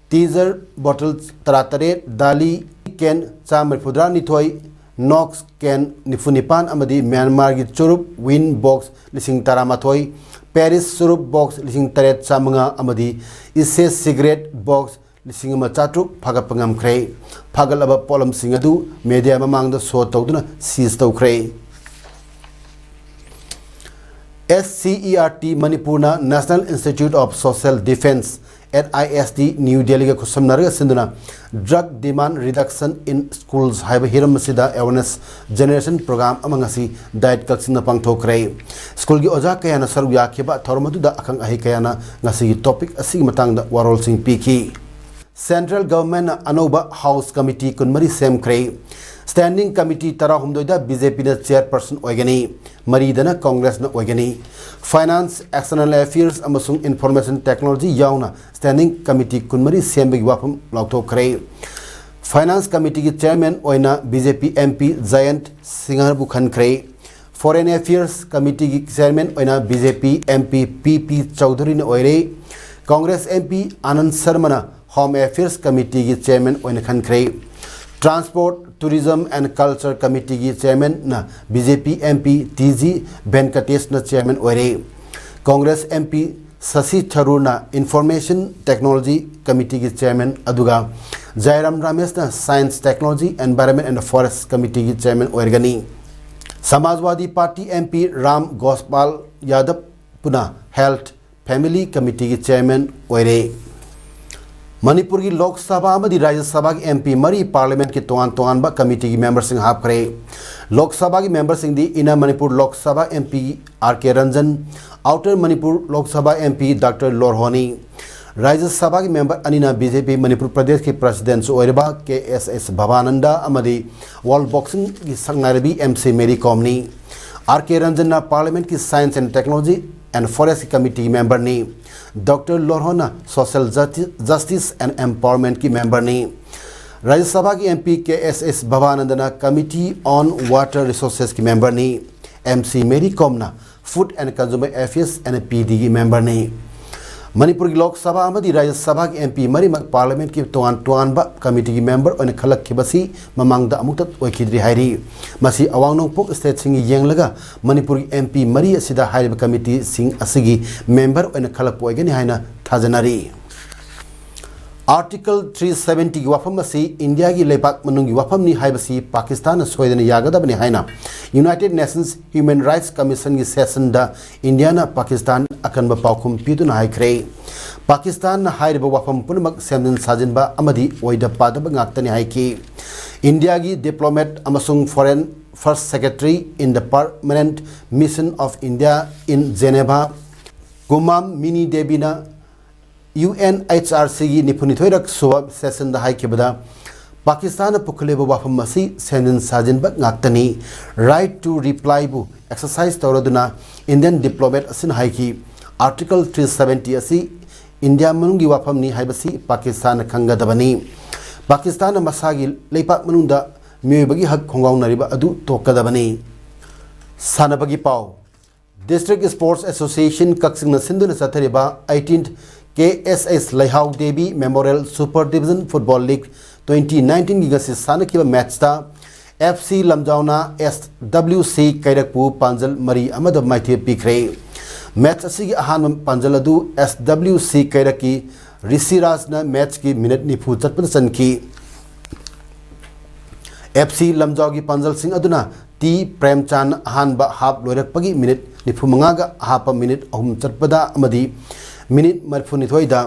ꯇꯤꯖꯔ ꯕꯣꯇꯜ ꯇꯔꯥꯇꯔꯦꯠ, ꯗꯥꯂꯤ ꯀꯦꯟ ꯆꯥꯝꯃ ꯃꯔꯤꯐꯨꯇꯔꯥꯅꯤꯊꯣꯏ, ꯅꯣꯛꯁ ꯀꯦꯟ ꯅꯤꯐꯨꯅꯤꯄꯥꯟ ꯑꯃꯗꯤ ꯃ꯭ꯌꯥꯟꯃꯥꯔꯒꯤ ꯆꯨꯔꯨꯞ ꯋꯤꯟ ꯕꯣꯛꯁ ꯂꯤꯁꯤꯡ ꯇꯔꯥꯃꯥꯊꯣꯏ, ꯄꯦꯔꯤꯁ ꯆꯨꯔꯨꯞ ꯕꯣꯛꯁ ꯂꯤꯁꯤꯡ ꯇꯔꯦꯠ ꯆꯥꯝꯃꯉꯥ ꯑꯃꯗꯤ ꯏꯁꯦ ꯁꯤꯒꯔꯦꯠ ꯕꯣꯛꯁ ꯂꯤꯁꯤꯡ ꯑꯃ ꯆꯥꯇ꯭ꯔꯨꯛ ꯐꯥꯒꯠꯄ ꯉꯝꯈ꯭ꯔꯦ꯫ ꯐꯥꯒꯠꯂꯕ ꯄꯣꯠꯂꯝꯁꯤꯡ ꯑꯗꯨ ꯃꯦꯗꯤꯌꯥ ꯃꯃꯥꯡꯗ ꯁꯣ ꯇꯧꯗꯨꯅ ꯁꯤꯖ ꯇꯧꯈ꯭ꯔꯦ꯫ S C E R T ꯃꯅꯤꯄꯨꯔꯅ National Institute of Social Defence, N I S D, new ꯗꯦꯜꯂꯤꯒ ꯈꯨꯠꯁꯝꯅꯔꯒ ꯁꯤꯟꯗꯨꯅ Drug Demand Reduction in Schools ꯍꯥꯏꯕ ꯍꯤꯔꯝ ꯑꯁꯤꯗ awareness generation program ꯑꯃ ꯉꯁꯤ ꯗꯥꯏꯠ ꯀꯛꯆꯤꯡꯗ ꯄꯥꯡꯊꯣꯛꯈ꯭ꯔꯦ꯫ ꯁ꯭ꯀꯨꯜꯒꯤ ꯑꯣꯖꯥ ꯀꯌꯥꯅ ꯁꯔꯨꯛ ꯌꯥꯈꯤꯕ ꯊꯧꯔꯝ ꯑꯗꯨꯗ ꯑꯈꯪ ꯑꯍꯩ ꯀꯌꯥꯅ ꯉꯁꯤꯒꯤ topic ꯑꯁꯤꯒꯤ ꯃꯇꯥꯡꯗ ꯋꯥꯔꯣꯜꯁꯤꯡ ꯄꯤꯈꯤ꯫ Central Governmentꯅ ꯑꯅꯧꯕ House Committee ꯀꯨꯟꯃꯔꯤ ꯁꯦꯝꯈ꯭ꯔꯦ꯫ Standing Committee ꯇꯔꯥꯍꯨꯝꯗꯣꯏꯗ ꯕꯤ ꯖꯦ ꯄꯤꯅ chairperson ꯑꯣꯏꯒꯅꯤ, ꯃꯔꯤꯗꯅ ꯀꯣꯡꯒ꯭ꯔꯦꯁꯅ ꯑꯣꯏꯒꯅꯤ꯫ Finance, External Affairs ꯑꯃꯁꯨꯡ Information Technology ꯌꯥꯎꯅ Standing Committee ꯀꯨꯟꯃꯔꯤ ꯁꯦꯝꯕꯒꯤ ꯋꯥꯐꯝ ꯂꯥꯎꯊꯣꯛꯈ꯭ꯔꯦ꯫ Finance Committeeꯒꯤ chairman ꯑꯣꯏꯅ B J P M P Jayant ꯁꯤꯡꯍꯕꯨ ꯈꯟꯈ꯭ꯔꯦ꯫ Foreign Affairs Committeeꯒꯤ chairman ꯑꯣꯏꯅ B J P M P P P ꯆꯧꯙꯨꯔꯤꯅ ꯑꯣꯏꯔꯦ꯫ ꯀꯣꯡꯒ꯭ꯔꯦꯁ ꯑꯦꯝ ꯄꯤ ꯑꯅꯟ ꯁꯔꯃꯅ Home Affairs Committeeꯒꯤ chairman ꯑꯣꯏꯅ ꯈꯟꯈ꯭ꯔꯦ꯫ Transport, Tourism and Culture Committeeꯒꯤ chairmanꯅ B J P M P T G ꯚꯦꯟꯀꯇꯦꯁꯅ chairman ꯑꯣꯏꯔꯦ꯫ ꯀꯣꯡꯒ꯭ꯔꯦꯁ ꯑꯦꯝ ꯄꯤ ꯁꯁꯤ ꯊꯔꯨꯔꯅ Information Technology Committeeꯒꯤ chairman, ꯑꯗꯨꯒ ꯖꯥꯏꯔꯥꯝ ꯔꯥꯃꯦꯁꯅ Science, Technology, Environment and Forest Committeeꯒꯤ chairman ꯑꯣꯏꯔꯒꯅꯤ꯫ Samajwadi party M P Ram Gopal ꯌꯥꯗꯕꯅ Health, Family Committeeꯒꯤ chairman ꯑꯣꯏꯔꯦ꯫ ꯃꯅꯤꯄꯨꯔꯒꯤ ꯂꯣꯛ ꯁꯚꯥ ꯑꯃꯗꯤ ꯔꯥꯖ꯭ꯌ ꯁꯚꯥꯒꯤ ꯑꯦꯝ ꯄꯤ ꯃꯔꯤ Parliamentꯀꯤ ꯇꯣꯉꯥꯟ ꯇꯣꯉꯥꯟꯕ committeeꯒꯤ memberꯁꯤꯡ ꯍꯥꯞꯈ꯭ꯔꯦ꯫ ꯂꯣꯛ ꯁꯚꯥꯒꯤ memberꯁꯤꯡꯗꯤ Inner Manipur Lok Sabha M P R ꯀꯦ Ranjan, Outer Manipur Lok Sabha M P doctor ꯂꯣꯔꯍꯣꯅꯤ꯫ ꯔꯥꯖ꯭ꯌ ꯁꯚꯥꯒꯤ member ꯑꯅꯤꯅ ꯕꯤ ꯖꯦ ꯄꯤ ꯃꯅꯤꯄꯨꯔ ꯄ꯭ꯔꯗꯦꯁꯀꯤ presidentꯁꯨ ꯑꯣꯏꯔꯤꯕ ꯀꯦ ꯑꯦꯁ ꯑꯦꯁ ꯚꯕꯥꯅꯟꯗ ꯑꯃꯗꯤ World Boxingꯒꯤ ꯁꯛꯅꯥꯏꯔꯕꯤ M C Mary ꯀꯣꯝꯅꯤ꯫ R K Ranjan ꯅ Parliament ꯀꯤ Science and Technology and Forest Committee ꯒꯤ member ꯅꯤ꯫ Doctor ꯂꯣꯔꯍꯣꯟꯅ Social Justi- Justice and Empowerment ꯀꯤ member ꯅꯤ꯫ ꯔꯥꯖ꯭ꯌ ꯁꯚꯥꯒꯤ M P K S S ꯚꯕꯥꯅꯟꯗꯅ Committee on Water Resources ꯀꯤ member ꯅꯤ꯫ M C ꯃꯦꯔꯤ ꯀꯣꯝꯅ Food and Consumer Affairs and P D ꯒꯤ member ꯅꯤ꯫ ꯃꯅꯤꯄꯨꯔꯒꯤ ꯂꯣꯛ ꯁꯚꯥ ꯑꯃꯗꯤ ꯔꯥꯖ꯭ꯌ ꯁꯚꯥꯒꯤ M P ꯃꯔꯤꯃꯛ Parliament ꯀꯤ ꯇꯣꯉꯥꯟ ꯇꯣꯉꯥꯟꯕ committee ꯒꯤ member ꯑꯣꯏꯅ ꯈꯜꯂꯛꯈꯤꯕꯁꯤ ꯃꯃꯥꯡꯗ ꯑꯃꯨꯛꯇ ꯑꯣꯏꯈꯤꯗ꯭ꯔꯤ ꯍꯥꯏꯔꯤ꯫ ꯃꯁꯤ ꯑꯋꯥꯡ ꯅꯣꯡꯄꯣꯛ state ꯁꯤꯡꯒꯤ ꯌꯦꯡꯂꯒ ꯃꯅꯤꯄꯨꯔꯒꯤ M P ꯃꯔꯤ ꯑꯁꯤꯗ ꯍꯥꯏꯔꯤꯕ committee ꯁꯤꯡ ꯑꯁꯤꯒꯤ member ꯑꯣꯏꯅ ꯈꯜꯂꯛꯄ ꯑꯣꯏꯒꯅꯤ ꯍꯥꯏꯅ ꯊꯥꯖꯅꯔꯤ꯫ Article three seventy ꯒꯤ ꯋꯥꯐꯝ ꯑꯁꯤ ꯏꯟꯗꯤꯌꯥꯒꯤ ꯂꯩꯕꯥꯛ ꯃꯅꯨꯡꯒꯤ ꯋꯥꯐꯝꯅꯤ ꯍꯥꯏꯕꯁꯤ ꯄꯥꯀꯤꯁꯇꯥꯟꯅ ꯁꯣꯏꯗꯅ ꯌꯥꯒꯗꯕꯅꯤ ꯍꯥꯏꯅ United Nations Human Rights Commission ꯒꯤ session ꯗ ꯏꯟꯗꯤꯌꯥꯅ ꯄꯥꯀꯤꯁꯇꯥꯟ ꯑꯀꯟꯕ ꯄꯥꯎꯈꯨꯝ ꯄꯤꯗꯨꯅ ꯍꯥꯏꯈ꯭ꯔꯦ꯫ ꯄꯥꯀꯤꯁꯇꯥꯟꯅ ꯍꯥꯏꯔꯤꯕ ꯋꯥꯐꯝ ꯄꯨꯝꯅꯃꯛ ꯁꯦꯝꯖꯤꯟ ꯁꯥꯖꯤꯟꯕ ꯑꯃꯗꯤ ꯑꯣꯏꯗ ꯄꯥꯗꯕ ꯉꯥꯛꯇꯅꯤ ꯍꯥꯏꯈꯤ꯫ ꯏꯟꯗꯤꯌꯥꯒꯤ diplomat ꯑꯃꯁꯨꯡ Foreign First Secretary in the Permanent Mission of India in Geneva, ꯒꯨꯃꯥꯝ mini ꯗꯦꯕꯤꯅ UNHRC ꯒꯤ ꯅꯤꯐꯨꯅꯤꯊꯣꯏꯔꯛ ꯁꯨꯕ session ꯗ ꯍꯥꯏꯈꯤꯕꯗ, ꯄꯥꯀꯤꯁꯇꯥꯟꯅ ꯄꯨꯈꯠꯂꯤꯕ ꯋꯥꯐꯝ ꯑꯁꯤ ꯁꯦꯝꯖꯤꯟ ꯁꯥꯖꯤꯟꯕ ꯉꯥꯛꯇꯅꯤ꯫ Right to reply ꯕꯨ exercise ꯇꯧꯔꯗꯨꯅ Indian diplomat ꯑꯁꯤꯅ ꯍꯥꯏꯈꯤ, Article three seventy ꯑꯁꯤ ꯏꯟꯗꯤꯌꯥ ꯃꯅꯨꯡꯒꯤ ꯋꯥꯐꯝꯅꯤ ꯍꯥꯏꯕꯁꯤ ꯄꯥꯀꯤꯁꯇꯥꯟꯅ ꯈꯪꯒꯗꯕꯅꯤ꯫ ꯄꯥꯀꯤꯁꯇꯥꯟꯅ ꯃꯁꯥꯒꯤ ꯂꯩꯄꯥꯛ ꯃꯅꯨꯡꯗ ꯃꯤꯑꯣꯏꯕꯒꯤ ꯍꯛ ꯈꯣꯡꯒꯥꯎꯅꯔꯤꯕ ꯑꯗꯨ ꯇꯣꯛꯀꯗꯕꯅꯤ꯫ ꯁꯥꯟꯅꯕꯒꯤ ꯄꯥꯎ꯫ District Sports Association ꯀꯛꯆꯤꯡꯅ ꯁꯤꯟꯗꯨꯅ ꯆꯠꯊꯔꯤꯕ eighteenth K S S ꯂꯩꯍꯥꯎ Devi Memorial Super Division Football League twenty nineteen ꯒꯤ ꯉꯁꯤ ꯁꯥꯟꯅꯈꯤꯕ match ꯇ F C ꯂꯝꯖꯥꯎꯅ S W C ꯀꯩꯔꯛꯄꯨ ꯄꯥꯟꯖꯜ ꯃꯔꯤ ꯑꯃꯗ ꯃꯥꯏꯊꯤꯕ ꯄꯤꯈ꯭ꯔꯦ꯫ Match ꯑꯁꯤꯒꯤ ꯑꯍꯥꯟꯕ ꯄꯥꯟꯖꯜ ꯑꯗꯨ S W C ꯀꯩꯔꯛꯀꯤ ꯔꯤꯁꯤꯔꯥꯖꯅ match ꯀꯤ minute ꯅꯤꯐꯨ ꯆꯠꯄꯗ ꯆꯟꯈꯤ꯫ F C ꯂꯝꯖꯥꯎꯒꯤ ꯄꯥꯟꯖꯜꯁꯤꯡ ꯑꯗꯨꯅ ꯇꯤ ꯄ꯭ꯔꯦꯝꯆꯥꯟ ꯑꯍꯥꯟꯕ half ꯂꯣꯏꯔꯛꯄꯒꯤ minute ꯅꯤꯐꯨ ꯃꯉꯥꯒ ꯑꯍꯥꯞꯄ minute ꯑꯍꯨꯝ ꯆꯠꯄꯗ ꯑꯃꯗꯤ minute ꯃꯔꯤꯐꯨꯅꯤꯊꯣꯏꯗ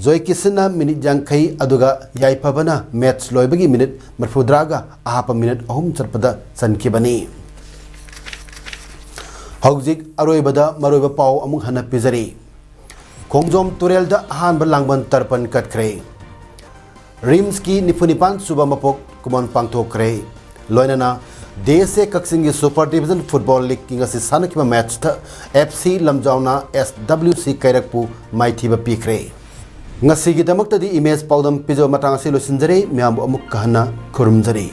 ꯖꯣꯏꯀꯤꯁꯟꯅ minute ꯌꯥꯡꯈꯩ, ꯑꯗꯨꯒ ꯌꯥꯏꯐꯕꯅ match ꯂꯣꯏꯕꯒꯤ minute ꯃꯔꯤꯐꯨꯇꯔꯥꯒ ꯑꯍꯥꯞꯄ minute ꯑꯍꯨꯝ ꯆꯠꯄꯗ ꯆꯟꯈꯤꯕꯅꯤ꯫ ꯍꯧꯖꯤꯛ ꯑꯔꯣꯏꯕꯗ ꯃꯔꯨꯑꯣꯏꯕ ꯄꯥꯎ ꯑꯃꯨꯛ ꯍꯟꯅ ꯄꯤꯖꯔꯤ꯫ ꯈꯣꯡꯖꯣꯝ ꯇꯨꯔꯦꯜꯗ ꯑꯍꯥꯟꯕ ꯂꯥꯡꯕꯟ ꯇꯔꯄꯟ ꯀꯠꯈ꯭ꯔꯦ꯫ ꯔꯤꯝꯁꯀꯤ ꯅꯤꯐꯨꯅꯤꯄꯥꯟ ꯁꯨꯕ ꯃꯄꯣꯛ ꯀꯨꯝꯑꯣꯟ ꯄꯥꯡꯊꯣꯛꯈ꯭ꯔꯦ꯫ ꯂꯣꯏꯅꯅ ꯗꯦꯁ ꯑꯦ ꯀꯛꯆꯤꯡꯒꯤ ꯁꯨꯄꯔ ꯗꯤꯕꯤꯖꯟ ꯐꯨꯠꯕꯣꯜ ꯂꯤꯒꯀꯤ ꯉꯁꯤ ꯁꯥꯟꯅꯈꯤꯕ ꯃꯦꯠꯆꯇ ꯑꯦꯐ ꯁꯤ ꯂꯝꯖꯥꯎꯅ ꯑꯦꯁ ꯗꯕ꯭ꯂꯤꯎ ꯁꯤ ꯀꯩꯔꯛꯄꯨ ꯃꯥꯏꯊꯤꯕ ꯄꯤꯈ꯭ꯔꯦ꯫ ꯉꯁꯤꯒꯤꯗꯃꯛꯇꯗꯤ ꯏꯃꯦꯖ ꯄꯥꯎꯗꯝ ꯄꯤꯖꯕ ꯃꯇꯥꯡ ꯑꯁꯤ ꯂꯣꯏꯁꯤꯟꯖꯔꯦ꯫ ꯃꯌꯥꯝꯕꯨ ꯑꯃꯨꯛꯀ ꯍꯟꯅ ꯈꯨꯔꯨꯝꯖꯔꯤ꯫